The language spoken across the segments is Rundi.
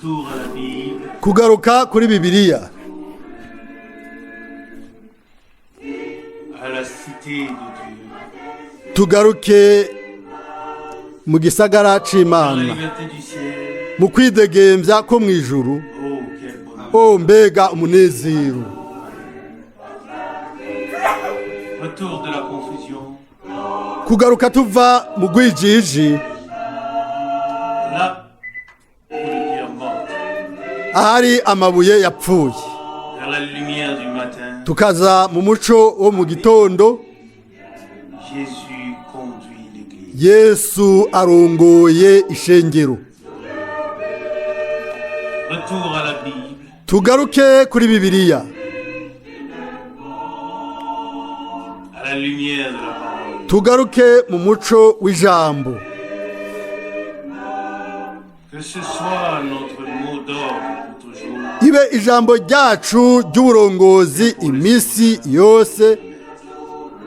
Retour à la Bible, Kugaruka kuri Bibiliya, à la cité de Dieu, tugaruke mu gisagara à la c'Imana, liberté du ciel. Mu kwidegembya ko mu ijuru. Oh, quel bonheur. O mbega umunezero! Retour de la confusion, Kugaruka tuva mu rwijiji, là où les pierres mortes, ahari amabuye yapfuye, vers la lumière du matin, tukaza mu muco wo mu gitondo. Jésus conduit l'Église. Yesu arongoye ishengero. Retour à la Bible, Tugaruke kuri Bibiliya, à la lumière de la parole. Tugaruke mu muco w'ijambo. Que ce soit notre mot d'ordre pour toujours. Ibe ijambo ryacu ry'uburongozi iminsi yose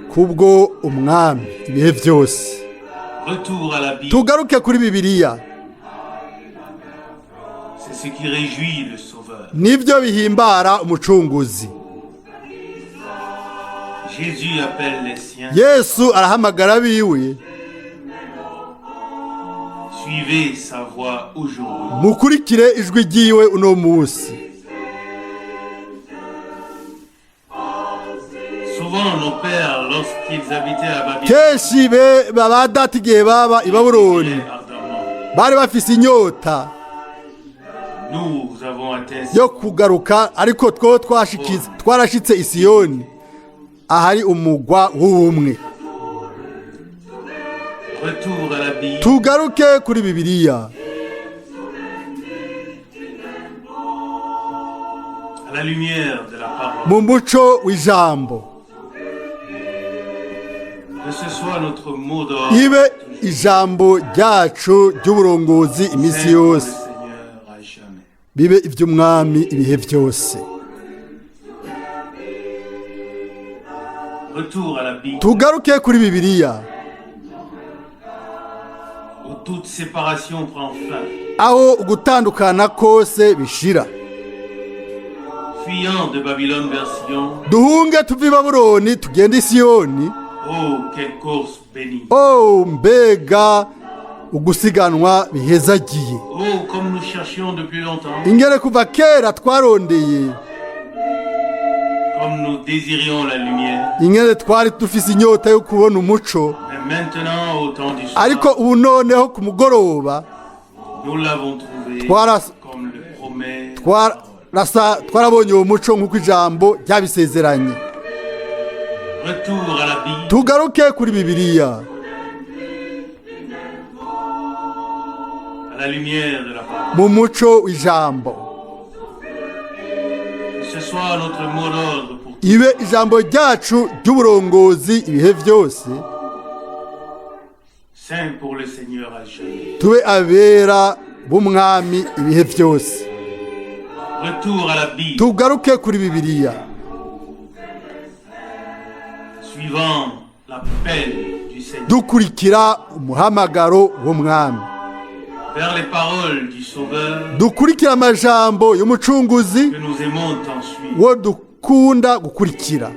kubwo umwami ibihe byose. Retour à la Bible, Tugaruke kuri Bibiliya, c'est ce qui réjouit le Sauveur. Nibyo bihimbara umucunguzi. Jésus appelle les siens. Yesu arahamagara abiwe. Suivez sa voix aujourd'hui. Mukurikire ijwi ryiwe uno munsi. Souvent, nos pères, lorsqu'ils habitaient à Babylone, Kenshi be ba data igihe baba i Babuloni désiraient ardemment. bari bafise inyota Nous avons atteint yo kugaruka, ariko two twashikize twarashitse i Siyoni ahari umugwa w'ubumwe. Retour à la Bible, Tugaruke kuri Bibiliya, à la lumière de la parole. Mu muco w'ijambo. Que ce soit notre mot d'ordre Ibe pour toujours. ijambo ryacu ry'uburongozi iminsi Saint pour le yose. Seigneur à jamais. Bibe iby'umwami ibihe byose. Retour à la Bible, Tugaruke kuri Bibiliya, où toute séparation prend fin. Aho ugutandukana kose bishira. Fuyant de Babylone vers Sion, Duhunge tuve i Babuloni tugende i Siyoni. Oh, quelle course bénie. Oh mbega ugusiganwa bihezagiye! Oh, comme nous cherchions depuis longtemps, Ingere kuva kera twarondeye, comme nous désirions la lumière. Ingere twari dufise inyota yo kubona umuco. Mais maintenant, au temps du soir, Ariko ubu noneho ku mugoroba, nous l'avons trouvé comme le promet la parole. twarabonye uwo muco nk'uko ijambo ryabisezeranye. Retour à la Bible, Tugaruke kuri Bibiliya, à la lumière de la parole. Mu muco w'ijambo. Que ce soit notre mot d'ordre pour Ibe ijambo ryacu ry'uburongozi ibihe byose. Saint pour le Seigneur à jamais. Tube abera b'umwami ibihe byose. Retour à la Bible, Tugaruke kuri Bibiliya, suivant l'appel du Seigneur, dukurikira umuhamagaro w'umwami, vers les paroles du Sauveur dukurikira amajambo y'umucunguzi que nous aimons tant suivre. Wo dukunda gukurikira.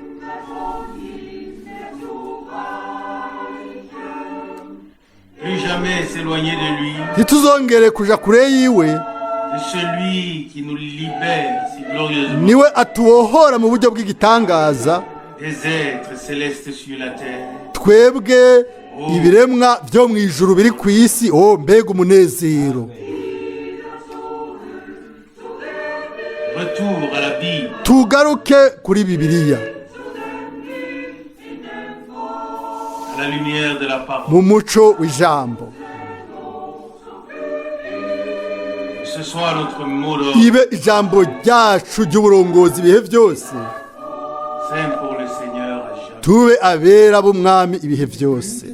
Plus jamais s'éloigner de lui, Ntituzongere kuja kure yiwe, de celui qui nous libère si glorieusement niwe atubohora mu buryo bw'igitangaza, des êtres célestes sur la terre. Twebwe ibiremwa byo mu ijuru biri ku isi. Oh mbega umunezero! Retour à la Bible, Tugaruke kuri Bibiliya, à la lumière de la parole. Mu muco w'ijambo. Que ce soit notre mot d'ordre, Ibe ijambo ryacu ry'uburongozi ibihe byose. Saint pour le Seigneur à jamais. Tube abera b'umwami ibihe byose.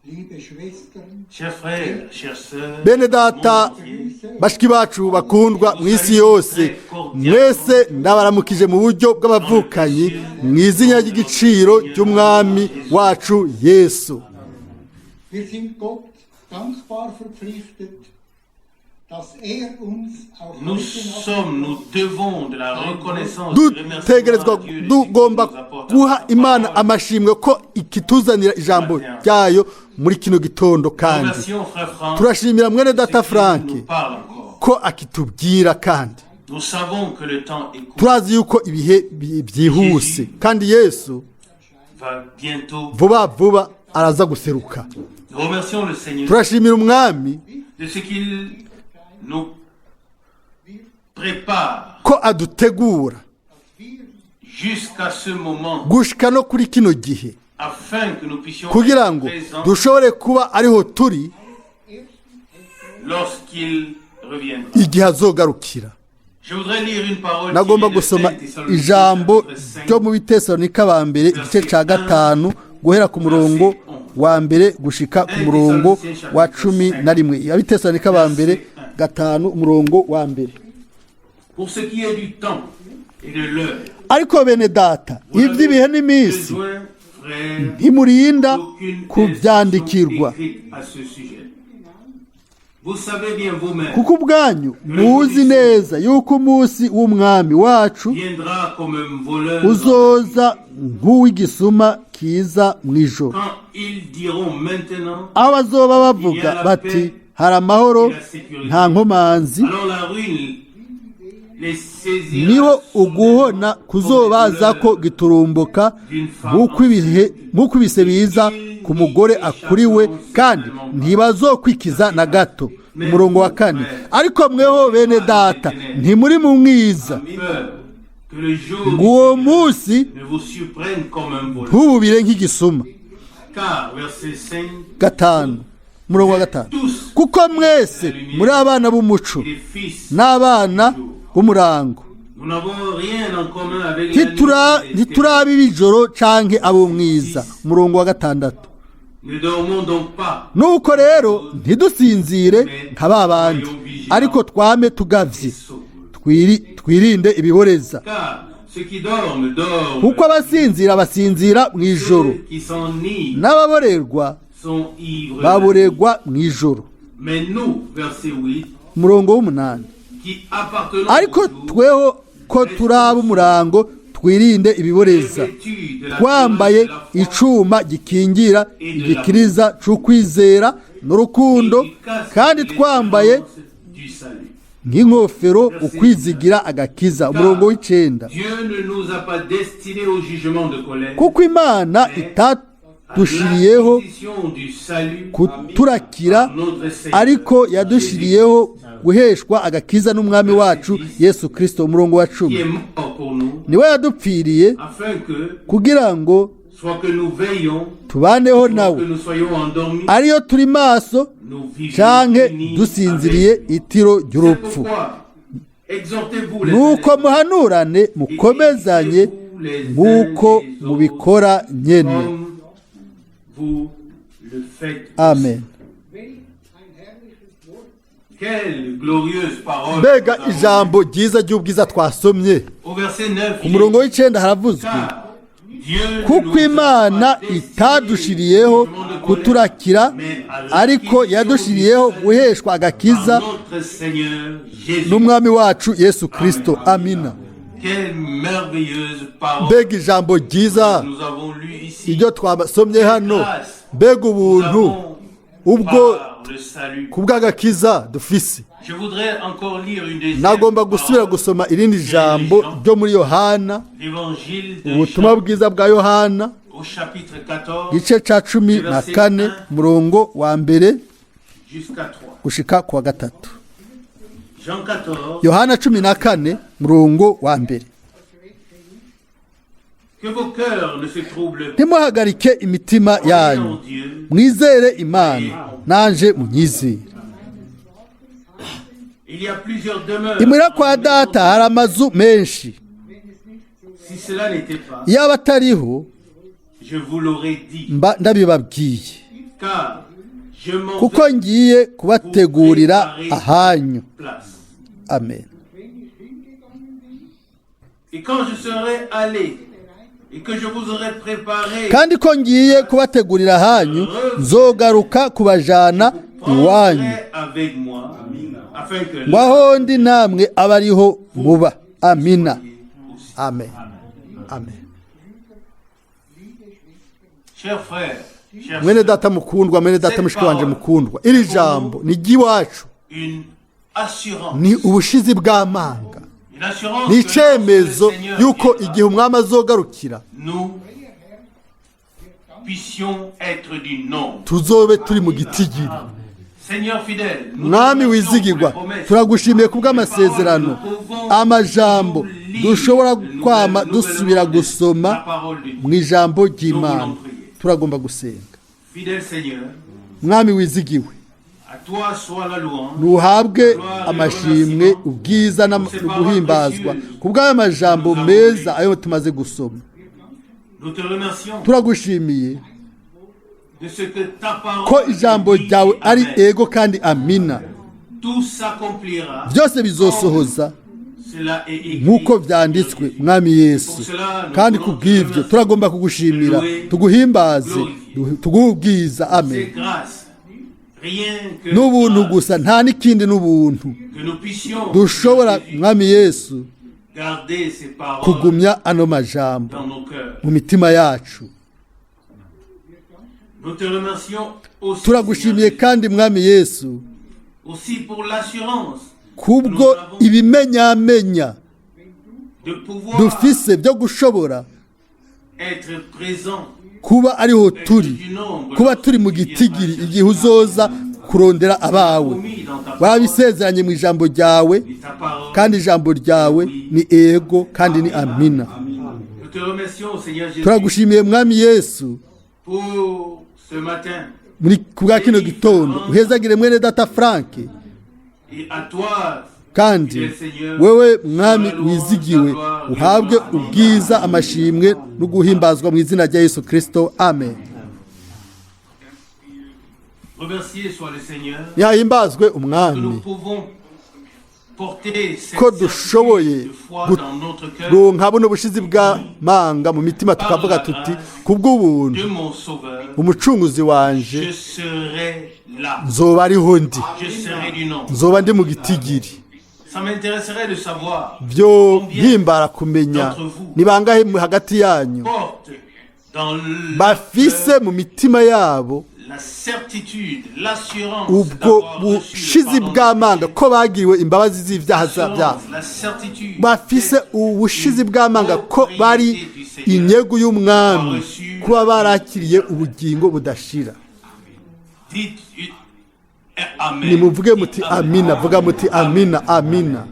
Liebe Schwestern, Chers frères, chères sœurs, Bene data, monde entier, bashiki bacu bakundwa mu isi yose, mwese ndabaramukije mu buryo bw'abavukanyi mu izina ry'igiciro ry'umwami wacu Yesu. Wir sind Gott dankbar verpflichtet, Dass uns auch Nous heute noch sommes, nous devons de la reconnaissance, du Dutegerezwa remerciement à Dieu de ce qu'il tugomba nous apporte guha à sa Imana parole. Amashimwe ko ikituzanira ijambo ryayo muri kino gitondo kandi Remercions frère Franck turashimira mwene de ce data qu'il Frank nous parle encore. ko akitubwira kandi Nous savons que le temps est court, turazi yuko ibihe byihuse kandi Yesu va bientôt. Vuba vuba araza guseruka. Nous remercions le Seigneur Turashimira umwami de ce qu'il nous prépare ko adutegura jusqu'à ce moment gushika no kuri kino gihe afin que nous puissions kugira être ngo présents dushobore kuba ariho turi lorsqu'il reviendra. Igihe azogarukira. Je voudrais lire une parole Nagomba tirée de gusoma 1 Thessaloniciens, ijambo chapitre 5, ryo mu Bitesalonika ba mbere igice cya gatanu guhera ku murongo wa mbere gushika ku murongo wa 11. Abitesalonika ba mbere gatanu umurongo wa mbere. Pour ce qui est du temps et de l'heure, Ariko bene data vous n'avez iby'ibihe n'iminsi besoin, frères, ntimurinda d'aucune kubyandikirwa instruction écrite à ce sujet. Vous savez bien vous-même kuko ubwanyu muzi neza yuko umunsi w'umwami wacu viendra comme un voleur uzoza nk'uw'igisuma kiza mu ijoro. Quand ils diront maintenant, Aho bazoba bavuga bati hari amahoro nta nkomanzi alors la ruine les saisira niho uguhona kuzobaza ko giturumbuka nk'uko ibihe nk'uko ibise biza ku mugore akuriwe kandi ntibazokwikiza na gato. Umurongo wa kane ariko mweho bene data ntimuri mu mwiza Peur que le jour ngo uwo munsi ne vous surprenne comme un voleur. ntububire nk'igisuma. Car, verset 5, Gatanu umurongo wa gatanu tous kuko mwese muri abana b'umuco les fils, n'abana b'umurango. Nous n'avons rien en commun avec la nuit et les ténèbres. Ntiturabe ibijoro canke ab'umwiza. Umurongo wa gatandatu Ne dormons donc pas, nuko rero ntidusinzire nka ba bandi ariko twame tugavye sobres. Twirinde ibiboreza Car ceux qui dorment, dorment. kuko abasinzira basinzira mu ijoro Ceux qui s'enivrent n'ababorerwa sont ivres. baborerwa mu ijoro. Mais nous, verset 8, Umurongo w'umunani qui appartenons ariko au jour, tweho ko turaba umurango twirinde ibiboreza vêtus de la twambaye de la foi icuma gikingira igikiriza c'ukwizera n'urukundo et du casque kandi de twambaye l'espérance du salut. Nk'inkofero ukwizigira agakiza. Umurongo w'icenda Dieu ne nous a pas destinés au jugement de colère, kuko Imana à itadushiriyeho l'acquisition du salut kuturakira par notre Seigneur ariko yadushiriyeho guheshwa agakiza n'umwami wacu Yesu Kirisito. Umurongo wa qui 10 est mort pour nous, niwe yadupfiriye afin que, kugira ngo soit que nous veillions, tubaneho soit nawe que nous soyons endormis, ariyo turi maso nous vivions canke unis dusinziriye avec lui. Itiro C'est ry'urupfu. pourquoi, exhortez-vous les Nuko uns muhanurane mukomezanye nk'uko mubikora nyene. Comme vous le faites. Amen. Welch ein herrliches Wort. Quelle glorieuse parole Mbega nous avons ijambo ryiza ry'ubwiza twasomye. lue. Au verset 9, Ku murongo w'icenda haravuzwe car Dieu ne kuko nous a Imana pas destinés itadushiriyeho au jugement de colère, kuturakira mais à ariko l'acquisition yadushiriyeho du salut guheshwa agakiza par notre Seigneur Jésus. N'umwami wacu Yesu Kirisito. Amina. Quelle merveilleuse parole Mbega ijambo ryiza nous avons lue ici. iryo twasomye hano mbega Nous ubuntu avons ubwo par le salut. ku bw'agakiza dufise. Je voudrais encore lire une deuxième Nagomba gusubira parole, gusoma irindi jambo ryo muri Yohana l'évangile de ubutumwa Jean bwiza bwa Yohana au chapitre 14 igice ca 14 murongo wa mbere jusqu'à 3. Gushika ku wa gatatu. Jean 14, Yohana 14 murongo wa mbere. Que vos cœurs ne se troublent pas. Ntimuhagarike imitima Croyez yanyu en Dieu. mwizere Imana nanje munyizere. Il y a plusieurs demeures. Imuhira kwa data hari amazu menshi. Si cela n'était pas, Iyo aba atariho je vous l'aurais dit. Mba ndabibabwiye Car je m'en kuko vais ngiye kubategurira ahanyu. Place. Amen. Et quand je serai allé et que je vous aurai préparé, Kandi ko ngiye kubategurira ahanyu nzogaruka kubajana vous iwanyu prendrez avec moi Afin que Ngo aho ndi namwe abe ariho muba. Amina. aussi. Amen, amen. Chers frères, chers Mwene sœurs, data mukundwa, mwene data mushiki wanje mukundwa, iri jambo ni iry'iwacu, une assurance, ni ubushizi bw'amanga, une assurance ni que icyemezo lorsque le Seigneur yuko viendra, igihe umwami azogarukira nous puissions être du nombre. tuzobe turi mu gitigiri. Seigneur fidèle, nous te Mwami remercions wizigirwa, pour les promesses, turagushimiye kubw'amasezerano, amajambo dushobora kwama dusubira gusoma la parole de Dieu. mu ijambo ry'Imana. Turagomba gusenga. Fidèle Seigneur, Mwami wizigiwe, à toi soit la louange, ntuhabwe amashimwe, ubwiza no guhimbazwa ku bw'ayo majambo meza ayo tumaze gusoma. Nous te remercions Turagushimiye de ce que ta parole ko ijambo est oui ryawe et ari amen. ego kandi amina. Tout s'accomplira. Byose bizosohoza Cela est écrit. nk'uko byanditswe, mwami Yesu. Kandi ku bw'ibyo turagomba kugushimira, tuguhimbaze, tuguhe ubwiza. Amen. C'est grâce. Rien que N'ubuntu grâce gusa, nta n'ikindi, n'ubuntu que nous puissions dushobora, Jésus, mwami Yesu, garder ces paroles kugumya ano majambo dans nos cœurs. mu mitima yacu. Nous te remercions aussi, Turagushimiye Seigneur kandi, mwami Yesu, Jésus, aussi pour l'assurance kubwo ibimenyamenya de pouvoir dufise byo gushobora être présent, kuba ariho être turi, du nombre kuba turi mu gitigiri igihe uzoza kurondera abawe. promis dans ta parole, Warabisezeranye mu ijambo ryawe, et ta parole. kandi ijambo ryawe ni ego kandi ni amina. Nous te remercions, Seigneur Jésus, Turagushimiye, mwami Yesu, pour ce matin muri kubwa kino gitondo. Uhezagire mwene data Frank. Et à toi, Kandi wewe, mwami wizigiwe, uhabwe ubwiza, amashimwe no guhimbazwa mu izina rya Yesu Kirisito. Amen. Remercié soit le Seigneur Yahimbazwe que nous umwami pouvons porter cette ko dushoboye certitude de foi dans notre cœur kuronka buno bushizi bw'amanga mu mitima, tukavuga tuti kubw'ubuntu de mon Sauveur, umucunguzi wanje je serai là. nzoba ariho ndi, Je serai du nombre. nzoba ndi mu gitigiri. Ça m'intéresserait de savoir Byo mpimbara kumenya ni bangahe hagati yanyu porte dans le bafise cœur mu mitima yabo la certitude, l'assurance ubwo d'avoir reçu le bushizi pardon des bw'amanga péchés. ko bagiriwe imbabazi z'ibyaha byabo, L'assurance, la certitude bafise d'être ubushizi une bw'amanga ko bari propriété du Seigneur. inyegu y'umwami, kuba barakiriye ubugingo budashira. Dites amen. Nimuvuge muti Dites amina. Vuga muti amina, amina.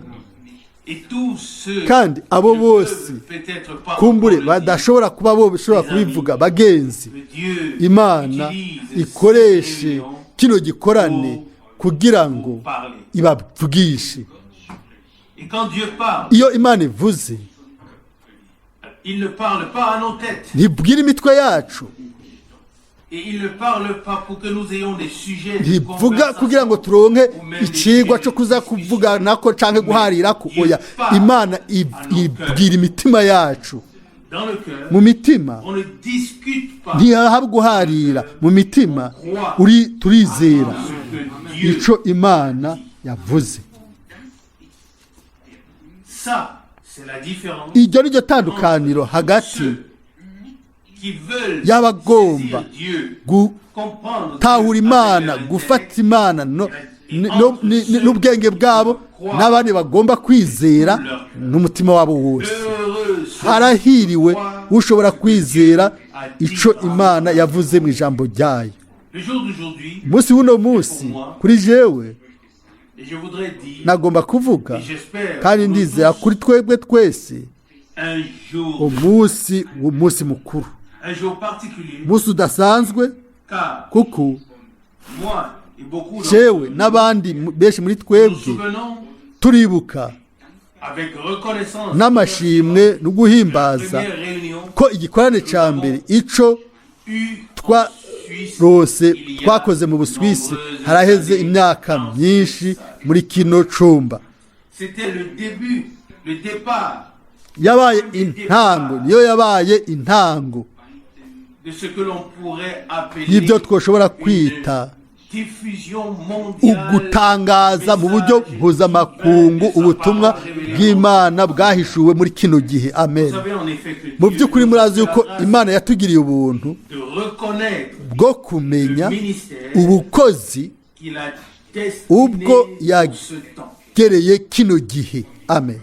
Et tous ceux Kandi abo qui ne bose peuvent peut-être pas kumbure encore le dire, badashobora kuba bo bashobora kubivuga, bagenzi, que Dieu Imana utilise cette ikoreshe réunion kino gikorane kugira ngo pour parler. ibavugishe. Et quand Dieu parle, Iyo Imana ivuze, il ne parle pas à nos têtes. ntibwira imitwe yacu. Et il ne parle pas pour que nous ayons des sujets de Ntivuga kugira ngo turonke icigwa cyo kuza kuvuga nako canke guharirako. Oya, Imana ibwira imitima yacu. Dans le cœur, Mu mitima on ne discute pas ntihahabwa guharira. Mu mitima uri turizera ce que Dieu. ico Imana yavuze. Ça, c'est la différence Iryo ni ryo tandukaniro hagati ceux qui veulent y'abagomba saisir Dieu, comprendre gutahura Dieu Imana, avec leur gufata intellect, Imana n'ubwenge bwabo, n'abandi bagomba kwizera n'umutima wabo wose. Heureux ceux Harahiriwe qui croient ushobora kwizera qui ico dit. Imana yavuze mu ijambo ryayo. Le jour d'aujourd'hui, Umunsi w'uno munsi kuri jewe, et je voudrais dire, nagomba kuvuga, et j'espère kandi pour nous ndizera tous, kuri twebwe twese, un jour, umunsi w'umunsi mukuru, un jour particulier, umunsi udasanzwe, car kuko moi et beaucoup d'entre jewe nous, n'abandi benshi muri nous nous twebwe souvenons turibuka avec reconnaissance n'amashimwe no la guhimbaza première réunion ko igikorane cya mbere ico eue twa en Suisse rwose il y a twakoze mu Busuwisi nombreuses haraheze années imyaka dans myinshi cette salle. muri kino cumba. C'était le début, le départ Yabaye intango, niyo yabaye intango de ce que l'on pourrait appeler y'ibyo twoshobora une kwita diffusion mondiale Ugutangaza mu buryo mpuzamakungu ubutumwa bw'Imana bwahishuwe muri kino gihe. Amen. Vous savez en effet que Mu Dieu by'ukuri nous murazi a fait yuko la grâce Imana yatugiriye ubuntu de reconnaître bwo kumenya le ministère ubukozi qu'il a destiné ubwo pour ce temps. yagereye kino gihe. Amen.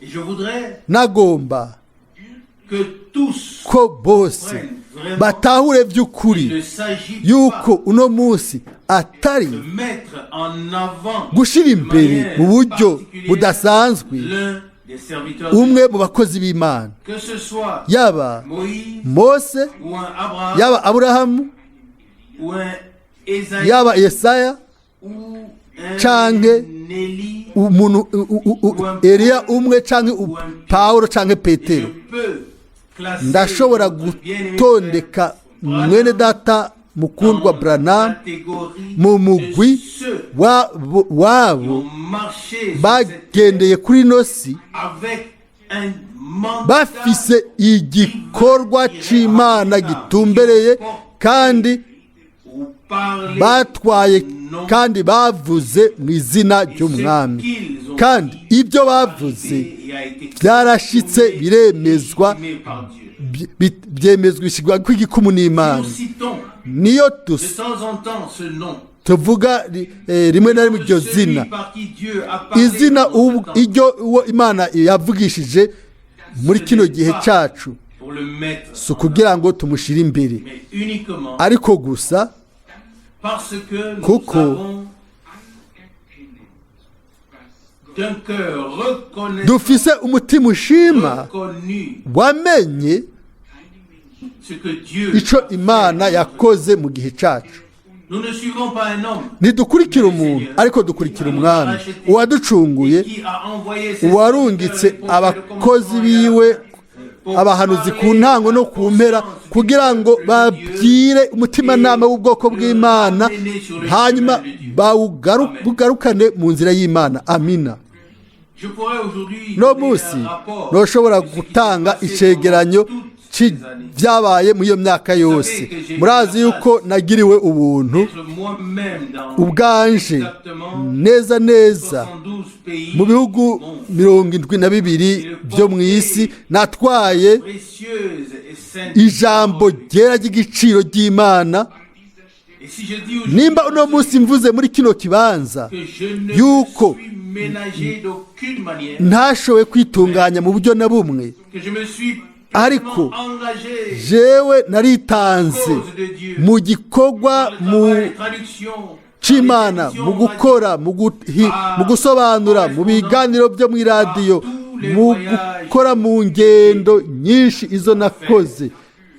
Et je voudrais Nagomba que tous ko bose batahure by'ukuri il ne s'agit yuko pas uno munsi atari de mettre en avant gushira de imbere manière mu buryo particulière budasanzwe l'un des serviteurs de umwe Dieu. mu bakozi b'Imana, Que ce soit yaba Moïse Mose, ou un Abraham yaba Aburahamu, ou un Ésaïe yaba Yesaya, ou un canke Élie, umuntu Eliya umwe, canke Pawulo canke je Petero. peux classer Ndashobora notre bien-aimé gutondeka frère mwene data mukundwa dans la Branham catégorie mu de mugwi ceux wabo qui ont wabo marché sur cette bagendeye kuri ino si avec un mandat bafise igikorwa c'Imana gitumbereye, kandi ou parler batwaye nom kandi bavuze mu izina et ce ry'Umwami, qu'ils ont kandi dit ibyo bavuze et a été byarashitse, confirmé biremezwa, et estimé par Dieu. Byemezwa bishyirwa kw'igikumu n'Imana. Nous citons Niyo de temps en temps ce nom, tuvuga rimwe na rimwe iryo celui zina, par qui Dieu a parlé izina dans notre temps, iryo uwo Imana yavugishije muri kino gihe cyacu, pour le mettre si ukugira ngo tumushyire imbere, mais uniquement ariko gusa parce que nous kuko avons d'un cœur reconnaissant dufise umutima ushima reconnu wamenye ce que Dieu ico Imana yakoze mu gihe cyacu. Nous ne suivons pas un homme Ntidukurikira umuntu, ariko dukurikira Umwami uwaducunguye, qui a envoyé ses uwarungitse serviteurs, les abakozi prophètes, biwe abahanuzi ku ntango no ku mpera, kugira ngo babwire umutimanama w'ubwoko bw'Imana, hanyuma bugarukane mu nzira y'Imana. Amina. Je pourrais aujourd'hui No donner munsi un rapport ntushobora de ce qui s'est gutanga passé icegeranyo pendant toutes ces années. cy'ibyabaye muri iyo myaka yose. Murazi yuko nagiriwe ubuntu Être moi-même dans ubwanje exactement neza neza 72 pays mu bihugu du monde. 72 byo mu isi, natwaye Précieuse et sainte ijambo parole. ryera ry'igiciro ry'Imana. Et si je dis aujourd'hui Nimba uno munsi mvuze muri kino kibanza que je ne yuko me suis ménagé d'aucune manière, ntashoboye kwitunganya mu buryo na bumwe, que je me suis ariko pleinement engagé jewe naritanze cause de Dieu mu gikorwa dans le mu travail de traduction, c'Imana, mu gukora, mu gusobanura, mu biganiro byo mu iradiyo, mu gukora mu ngendo nyinshi izo nakoze,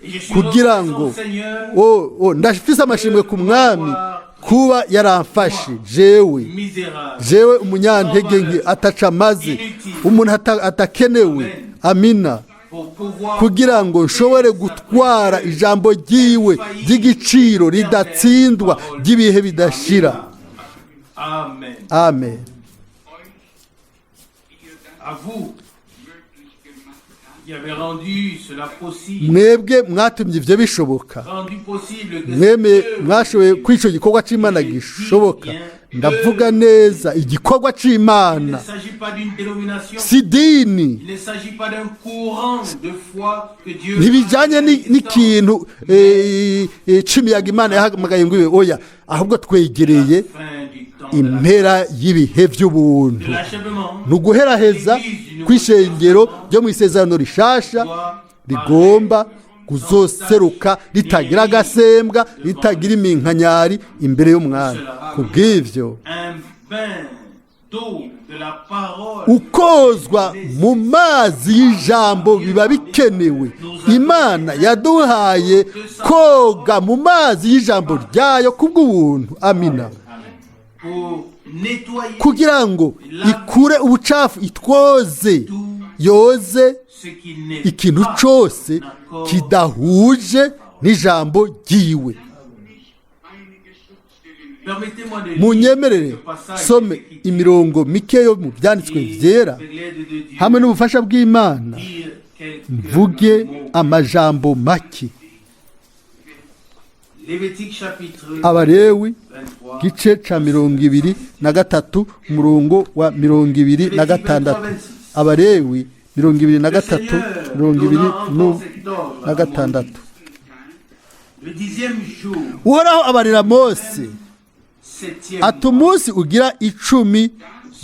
Et je suis kugira reconnaissant ngo au Seigneur, oh, ndafise amashimwe ku Mwami kuba yaramfashe jewe, misérable, jewe umunyantege nke, ataca amaze, umuntu atakenewe. Amina. pour pouvoir Kugira ngo nshobore gutwara ijambo ryiwe ry'igiciro ridatsindwa ry'ibihe bidashira. Amen. Amen. À vous qui avez rendu cela possible, Mwebwe mwatumye ibyo bishoboka, rendu possible que mwemeye, cette œuvre mwashoboye ko icyo gikorwa cy'Imana gishoboka. Ndavuga neza igikorwa Il cy'Imana. ne s'agit pas d'une dénomination, Si dini, il ne s'agit pas d'un courant de foi que Dieu ntibijyanye n'ikintu c'imiyaga Imana yahamagaye ngo ibe, oya, ahubwo twegereye fin du temps de la- impera y'ibihe by'ubuntu. de l'achèvement Ni uguheraheza kw'ishengero ryo mu isezerano rishasha rigomba kuzoseruka ritagira agasembwa, ritagira iminkanyari imbere y'Umwami. Ku bw'ibyo, un bain d'eau de la parole ukozwa mu mazi y'ijambo biba bikenewe. Imana yaduhaye koga mu mazi y'ijambo ryayo kubw'ubuntu. Amina. Pour nettoyer Kugira ngo ikure ubucafu, itwoze, yoze ce qui n'est ikintu pas cyose en accord kidahuje n'ijambo ryiwe. Permettez-moi de lire Munyemerere ce passage some des Écritures imirongo mike yo mu byanditswe et, byera, avec l'aide de Dieu, hamwe n'ubufasha bw'Imana dire quelques mvuge mots. amajambo make. Lévitique chapitre Abalewi 23. Gice ca 23, umurongo wa 26. Abalewi 23, 26. Le 10e jour, Uhoraho abarira Mose septième ati: "Umunsi ugira 10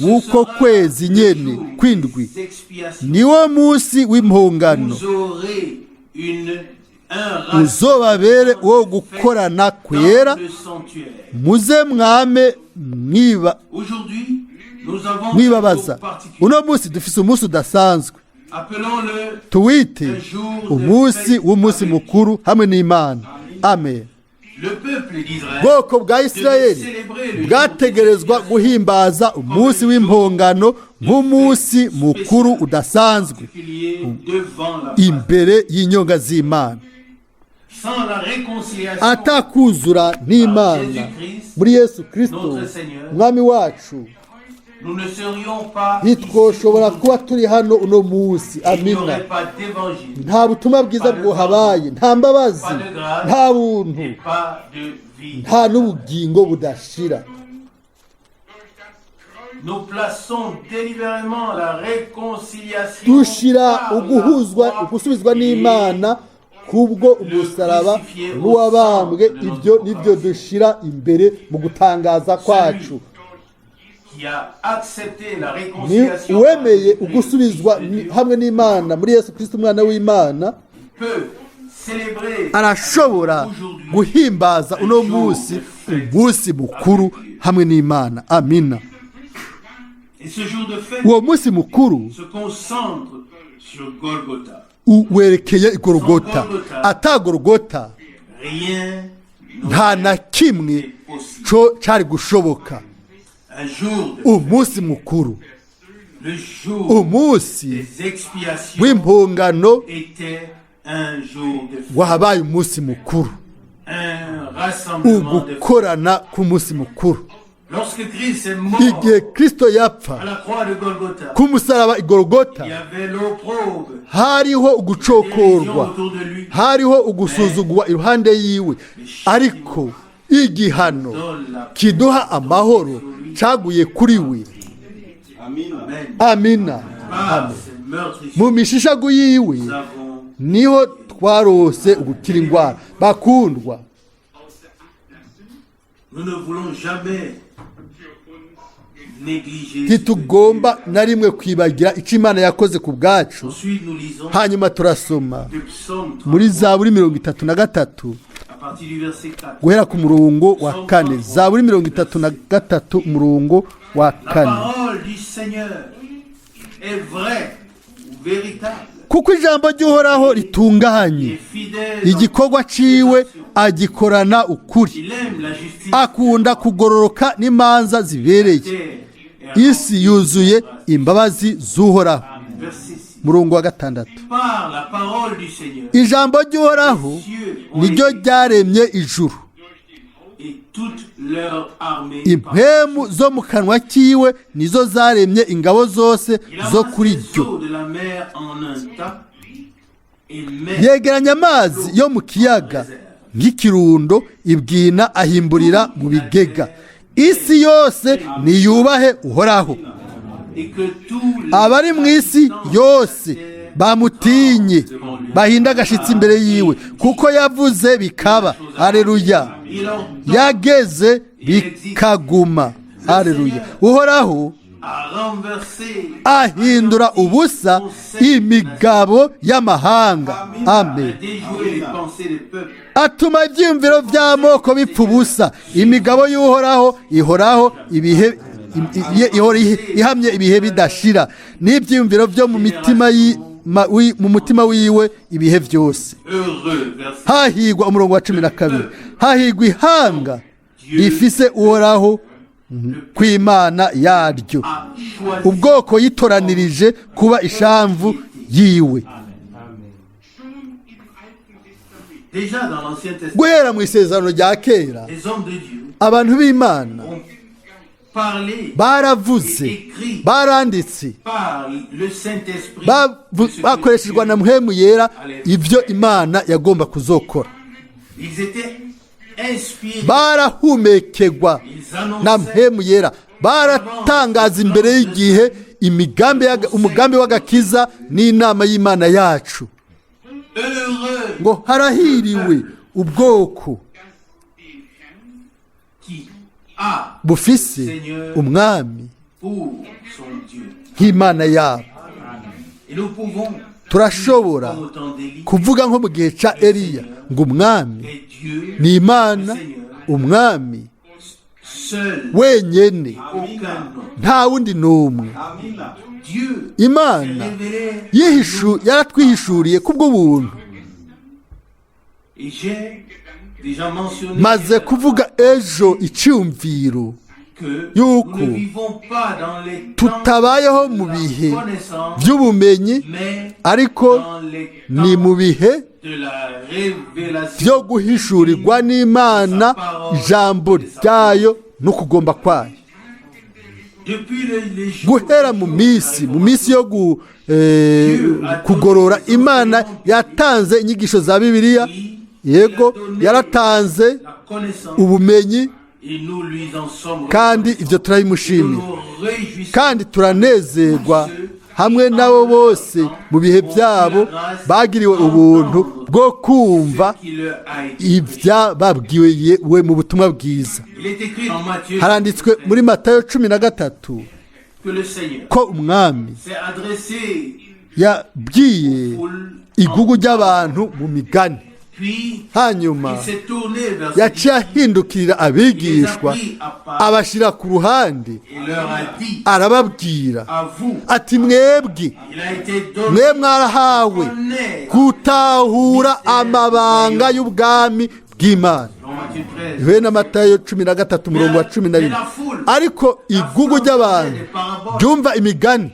w'uko kwezi nyene kw'indwi des expiations. niwo munsi w'impongano. Vous aurez un Uzobabere wo gukorana kwera, dans le sanctuaire. Muze mwame mwiba Aujourd'hui, nous avons un mwibabaza." jour particulier. Uno munsi dufise umunsi udasanzwe. Appelons-le Tuwite umunsi w'umunsi mukuru hamwe n'Imana. Amen. Le peuple d'Israël Bwoko bwa Isirayeli bwategerezwa guhimbaza umunsi w'impongano nk'umunsi mukuru udasanzwe particulier devant la face. imbere y'inyonga z'Imana. Sans la réconciliation Atakuzura n'Imana muri Yesu Kristo Mwami wacu, nous ne serions pas ntitwoshobora ici. Kuba turi hano uno munsi. Il n'y Amina. aurait pas d'évangile Nta butumwa bwiza bwohabaye, nta mbabazi, nta buntu, et pas de vie. nta n'ubugingo budashira. Nous plaçons délibérément la réconciliation Dushira par la uguhuzwa, croix ugusubizwa et n'Imana kubwo umusaraba n'uwabambwe. Ibyo nibyo dushira imbere mu gutangaza kwacu. Qui a accepté la Ni réconciliation uwemeye par ugusubizwa Jésus-Christ de Dieu hamwe n'Imana muri Yesu Kristo umwana w'Imana peut célébrer arashobora aujourd'hui guhimbaza uno munsi umunsi mukuru hamwe n'Imana. Amina. Et ce jour de fête Uwo munsi mukuru se concentre sur Golgotha. Werekeye Igorogota. Ata Gorogota, Rien nta na kimwe n'est possible. co cari gushoboka. Un jour de Umunsi mukuru, le jour umunsi des expiations w'impongano était un jour de fête, wabaye umunsi mukuru, un rassemblement de fête. ugukorana k'umunsi mukuru. Lorsque Christ est mort Igihe Kristo yapfa à la croix de Golgotha, ku musaraba Igorogota, il y avait l'opprobre, hariho dérision ugucokorwa, autour de lui. Hariho ugusuzugurwa iruhande yiwe, ariko igihano Donne la kiduha amahoro caguye kuri we. Amen. Amina. Par ces meurtrissures, Mu mishishagu yiwe nous avons niho twarose ugukira indwara. Bakundwa, Nous ne voulons jamais négliger. Ntitugomba na rimwe kwibagira icyo Imana yakoze ku bwacu. Ensuite, nous lisons Hanyuma turasoma le psaume 33, muri Zaburi 33, à partir du verset 4. Guhera ku murongo wa 4. Zaburi 33, umurongo wa La 4. parole du Seigneur est vraie ou véritable Kuko ijambo ry'Uhoraho ritunganye, et fidèle. Igikorwa ciwe agikorana ukuri. Il aime la justice. Akunda kugororoka n'imanza zibereye. Terre est Isi yuzuye imbabazi z'Uhoraho. Verset 6. Murongo wa 6. Par la parole du Seigneur, Ijambo ry'Uhoraho niryo ryaremye ijuru, et toute leur armée. Impwemu zo mu kanwa kiwe nizo zaremye ingabo zose Il zo amasse kuri les ryo. eaux de la mer en un tas et met Yegeranya amazi yo mu kiyaga nk'ikirundo, ibwina ahimburira mu bigega. Isi yose niyubahe Uhoraho, et que tous les abari mu isi yose bamutinye, bahinda agashitsi imbere yiwe, kuko yavuze bikaba. Aleluya. Il ordonne Yageze bikaguma. Aleluya. Uhoraho à renverser ahindura ubusa imigabo y'amahanga. Amen. À déjouer les pensées des peuples. Atuma ibyiyumviro by'amoko bipfa ubusa. Imigabo y'Uhoraho ihoraho ibihe ihora ihamye ibihe bidashira, n'ibyiyumviro byo mu mitima mu mutima wiwe ibihe byose. Heureux, verset Hahigwa, umurongo wa 12, hahigwa ihanga rifise Uhoraho kw'Imana yaryo, a choisi ubwoko yitoranirije kuba ishamvu yiwe. Déjà dans l'Ancien Testament, Guhera mu Isezerano rya Kera, les hommes de Dieu abantu b'Imana ont parlé baravuze, baranditse, par le Saint-Esprit de ce que bakoreshejwe Dieu na Muhemu Yera ibyo Imana yagomba kuzokora. Ils étaient inspirés. Barahumekegwa Ils na annonçaient Mpwemu Yera, baratangaza imbere y'igihe imigambi umugambi w'agakiza n'inama y'Imana yacu. Heureux Ngo harahiriwe ubwoko qui a bufise Umwami pour son Dieu. nk'Imana yabo. Et nous pouvons, Turashobora comme au temps d'Élie, kuvuga nko mu gihe cya Eliya ngo Umwami est Dieu ni Imana, Umwami seul, wenyene, aucun autre. nta wundi n'umwe. Dieu Imana révélé yaratwihishuriye kubw'ubuntu. Et j'ai déjà mentionné Maze kuvuga ejo icyumviro que yuko nous ne vivons pas dans les temps tutabayeho mu de la bihe connaissance, by'ubumenyi, mais ariko dans les ni temps mu bihe de la révélation byo guhishurirwa n'Imana ijambo ryayo no kugomba kwayo. Depuis les jours Guhera mu minsi yo kugorora, Imana yatanze inyigisho za Bibiliya, yego, yaratanze la connaissance ubumenyi, et nous lui en sommes kandi ibyo reconnaissants. Nous turabimushimira, nous réjouissons kandi turanezerwa hamwe nabo bose mu bihe byabo bagiriwe ubuntu bwo kumva ce qui leur a été. ibyababwiwe we mu butumwa bwiza. Il est écrit en Matthieu Haranditswe muri Matayo 13 que le Seigneur ko Umwami s'est adressé yabwiye aux foules, igugu ry'abantu mu migani. puis Hanyuma il s'est tourné vers ses yaciye ahindukirira abigishwa, abashyira ku ruhande, et leur a dit: arababwira À vous, ati: "Mwebwe, il a été donné mwe mwarahawe connaître gutahura amabanga y'ubwami bw'Imana." Dans Matthieu 13. Ihuye na Matayo 13, umurongo wa 11. Ariko igugu ry'abantu ryumva imigani.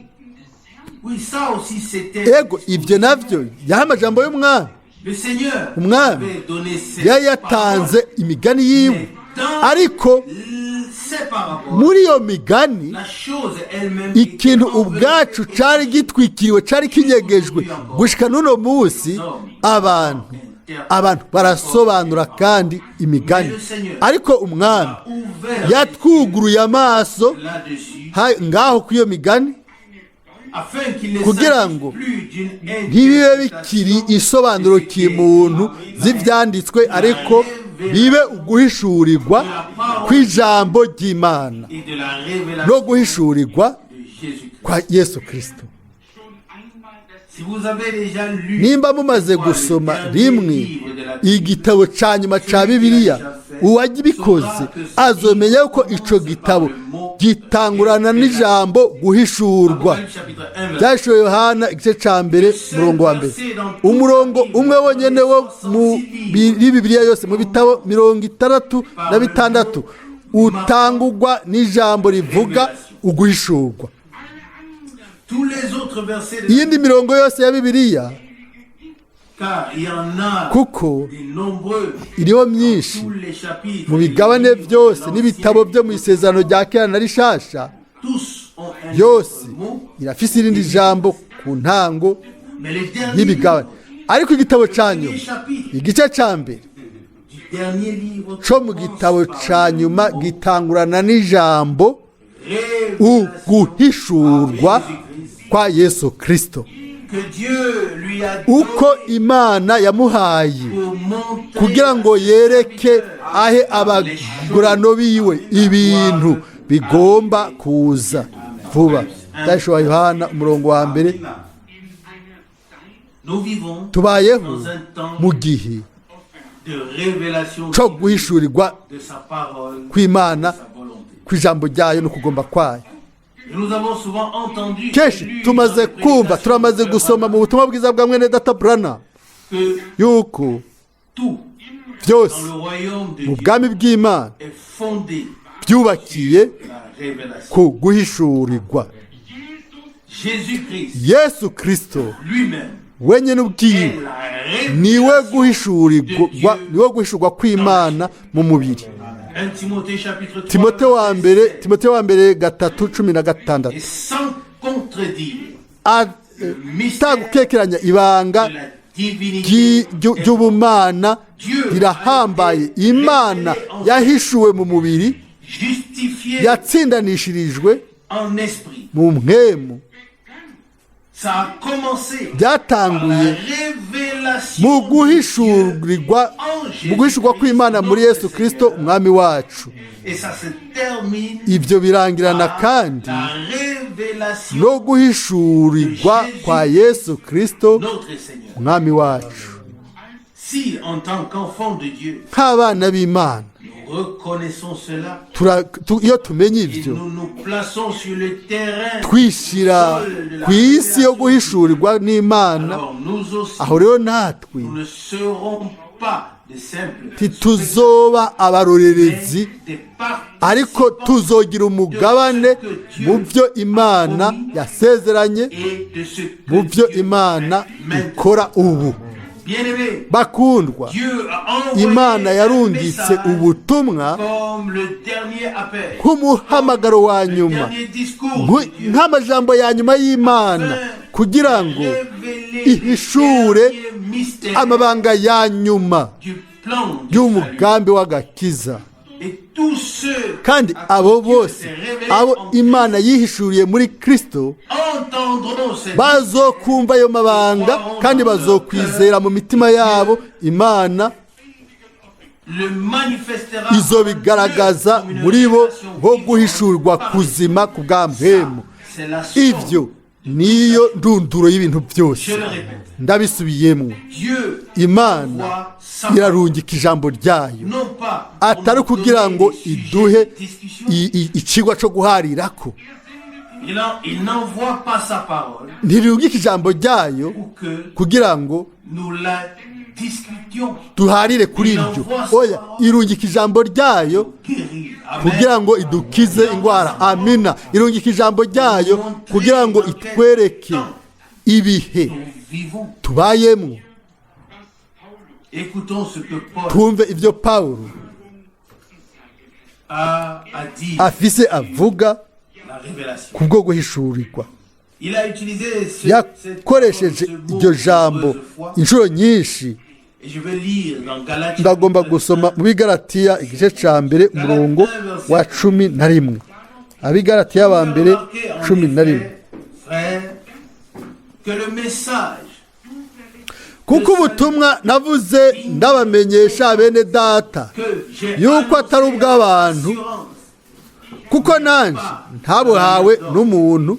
Oui, ça aussi c'était. Ego, ibyo nabyo yaha amajambo y'Umwami. Le Seigneur Umwami avait donné ses yari yatanze imigani yiwe, paroles. ariko Ces paraboles, muri iyo migani la chose elle-même ikintu était ubwacu cari gitwikiriwe, cari kinyegejwe gushika n'uno munsi. Abantu barasobanura kandi imigani, ariko Umwami ouvert yatwuguruye amaso là-dessus ngaho kuri iyo migani, afin qu'il ne kugira s'agisse ngo plus d'une ntibibe bikiri isobanuro kimuntu z'ibyanditswe, ariko bibe uguhishurirwa kw'ijambo ry'Imana et de la révélation no guhishurirwa de Jésus-Christ. kwa Yesu Kirisito. Si vous avez déjà lu Nimba mumaze gusoma rimwe igitabo cya nyuma cya Bibiliya, uwagibikoze azomenya ko ico gitabo gitangurana n'ijambo guhishurwa. Apocalypse chapitre 1, verset Byashoye Yohana igice cya mbere, umurongo wa mbere, umurongo umwe wonyene wo muri Bibiliya yose, mu bitabo 66, utangurwa n'ijambo rivuga uguhishurwa. Tous les autres versets de Iyindi mirongo yose ya Bibiliya, car il y en a kuko de nombreux iriho myinshi tous les chapitres mu bigabane byose n'ibitabo byo mu isezerano rya kera na rishasha, tous ont un yose autre mot, irafise irindi jambo ku ntango mais les derniers y'imigabane, ariko igitabo cya nyuma, dernier chapitre igice cya mbere du dernier livre co mu gitabo cya nyuma gitangurana n'ijambo révélation uguhishurwa kwa Yesu Kirisito, que Dieu lui a uko donné Imana yamuhaye pour montrer kugira ngo yereke ahe abagurano biwe ibintu bigomba kuza vuba. Byashoboye Yohana, umurongo wa mbere. Nous vivons Tubayeho dans un temps mu gihe de révélation cyo guhishurirwa de sa parole, kw'Imana, de sa volonté. kw'ijambo ryayo no kugomba kwayo. Et nous avons souvent entendu Kenshi et lu tumaze dans les kumva, prédications turamaze de gusoma mu butumwa bwiza bwa mwene data Branham que yuko tout byose dans le royaume de mu Dieu bwami bw'Imana est fondé byubakiye la révélation. ku guhishurirwa. Jésus-Christ Yesu Kirisito lui-même wenyine ubwiwe est la niwe révélation. guhishurirwa, niwe guhishurwa kw'Imana mu mubiri. 1 Timothée chapitre 3 Timote wa mbere, Timote wa mbere 3:16. Et sans contredire Atagukekeranya ibanga de la divinité ry'ubumana rirahambaye. Imana yahishuwe mu mubiri, justifiée yatsindanishirijwe en esprit. mu mpwemu. Ça a commencé par la Byatanguye révélation mu de Dieu guhishurirwa, mu guhishurwa kw'Imana muri Yesu Kirisito Umwami wacu. Et ça se termine Ibyo birangirana par kandi la révélation no guhishurirwa kwa Yesu Kirisito notre Seigneur. Umwami wacu. Si, en tant qu'enfant de Dieu, Nk'abana b'Imana, nous reconnaissons cela iyo tumenye et ibyo, nous nous plaçons sur le terrain, twishyira ku isi yo guhishurirwa n'Imana, alors nous aussi, aho rero natwe nous ne serons pas de simples ntituzoba abarorerezi, des ariko participants tuzogira umugabane mu byo Imana yasezeranye, et de ce que mu byo Dieu Imana fait maintenant. ikora ubu. Bien-aimés, Bakundwa, Dieu a envoyé Imana un yarungitse message ubutumwa comme le dernier appel, nk'umuhamagaro wa le nyuma, dernier discours de Dieu, nk'amajambo ya nyuma y'Imana, kugira ngo révéler ihishure les derniers mystères amabanga ya nyuma du plan du salut. y'umugambi w'agakiza. Et tous ceux Kandi à qui abo Dieu bose s'est révélé abo en Imana yihishuriye muri Kristo entendront ces bazokumva ayo mabanga kandi bazokwizera mu mitima yabo. Imana le manifestera izobigaragaza comme une muri bo révélation nko vivante guhishurwa par kuzima ku bwa mpemu. C'est la somme. Ibyo niyo ndunduro y'ibintu byose. Je le répète, Ndabisubiyemo, Dieu Imana voit sa irarungika ijambo ryayo, non pas pour atari nous ukugira donner ngo des sujets iduhe de discussion. icigwa co guharirako. Il n'envoie pas sa parole Ntirungika ijambo ryayo pour que kugira ngo nous la discutions. duharire kuri iryo. Oya, irungika ijambo ryayo Guérir. Amen. kugira ngo idukize indwara. Amina. Irungika ijambo ryayo kugira ngo itwereke ibihe Nous vivons. tubayemo. Écoutons ce que Paul Twumve ibyo Pawulo a dit, afise avuga la révélation. kubwo guhishurirwa. Il a utilisé Yakoresheje ce mot iryo jambo nombreuses fois. inshuro nyinshi. Et je vais lire dans Galates Ndagomba chapitre gusoma 1, mu Bigaratiya igice cya mbere, umurongo wa 11. Abigaratiya ba mbere Remarquez en 11. effet, frères, que le message Kuko ubutumwa navuze ndabamenyesha, bene data, que j'ai yuko atari annoncé ubw'abantu, avec assurance, kuko nanje ntabuhawe n'umuntu,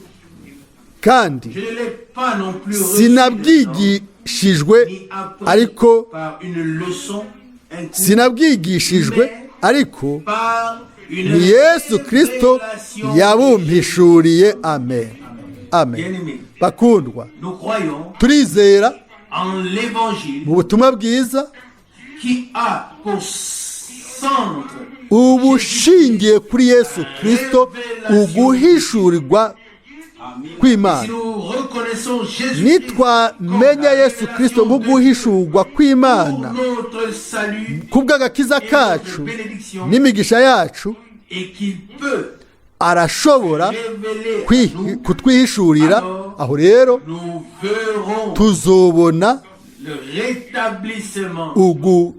kandi je ne l'ai pas non plus reçu de l'homme, sinabwigishijwe, ni appris ariko par une leçon, un cours, sinabwigishijwe, ariko par une ni Yesu Kristo révélation. yabumpishuriye. Amen, amen. Bien-aimés, Bakundwa, nous croyons turizera en l'évangile mu butumwa bwiza qui a pour centre ubushingiye kuri Yesu Kristo, uguhishurirwa kw'Imana. Si nous reconnaissons Jésus Nitwamenya Yesu Kristo nk'uguhishurwa kw'Imana pour notre salut kubw'agakiza kacu n'imigisha yacu, et qu'il peut arashobora révéler à nous, kutwihishurira. Aho rero nous verrons tuzobona le rétablissement de notre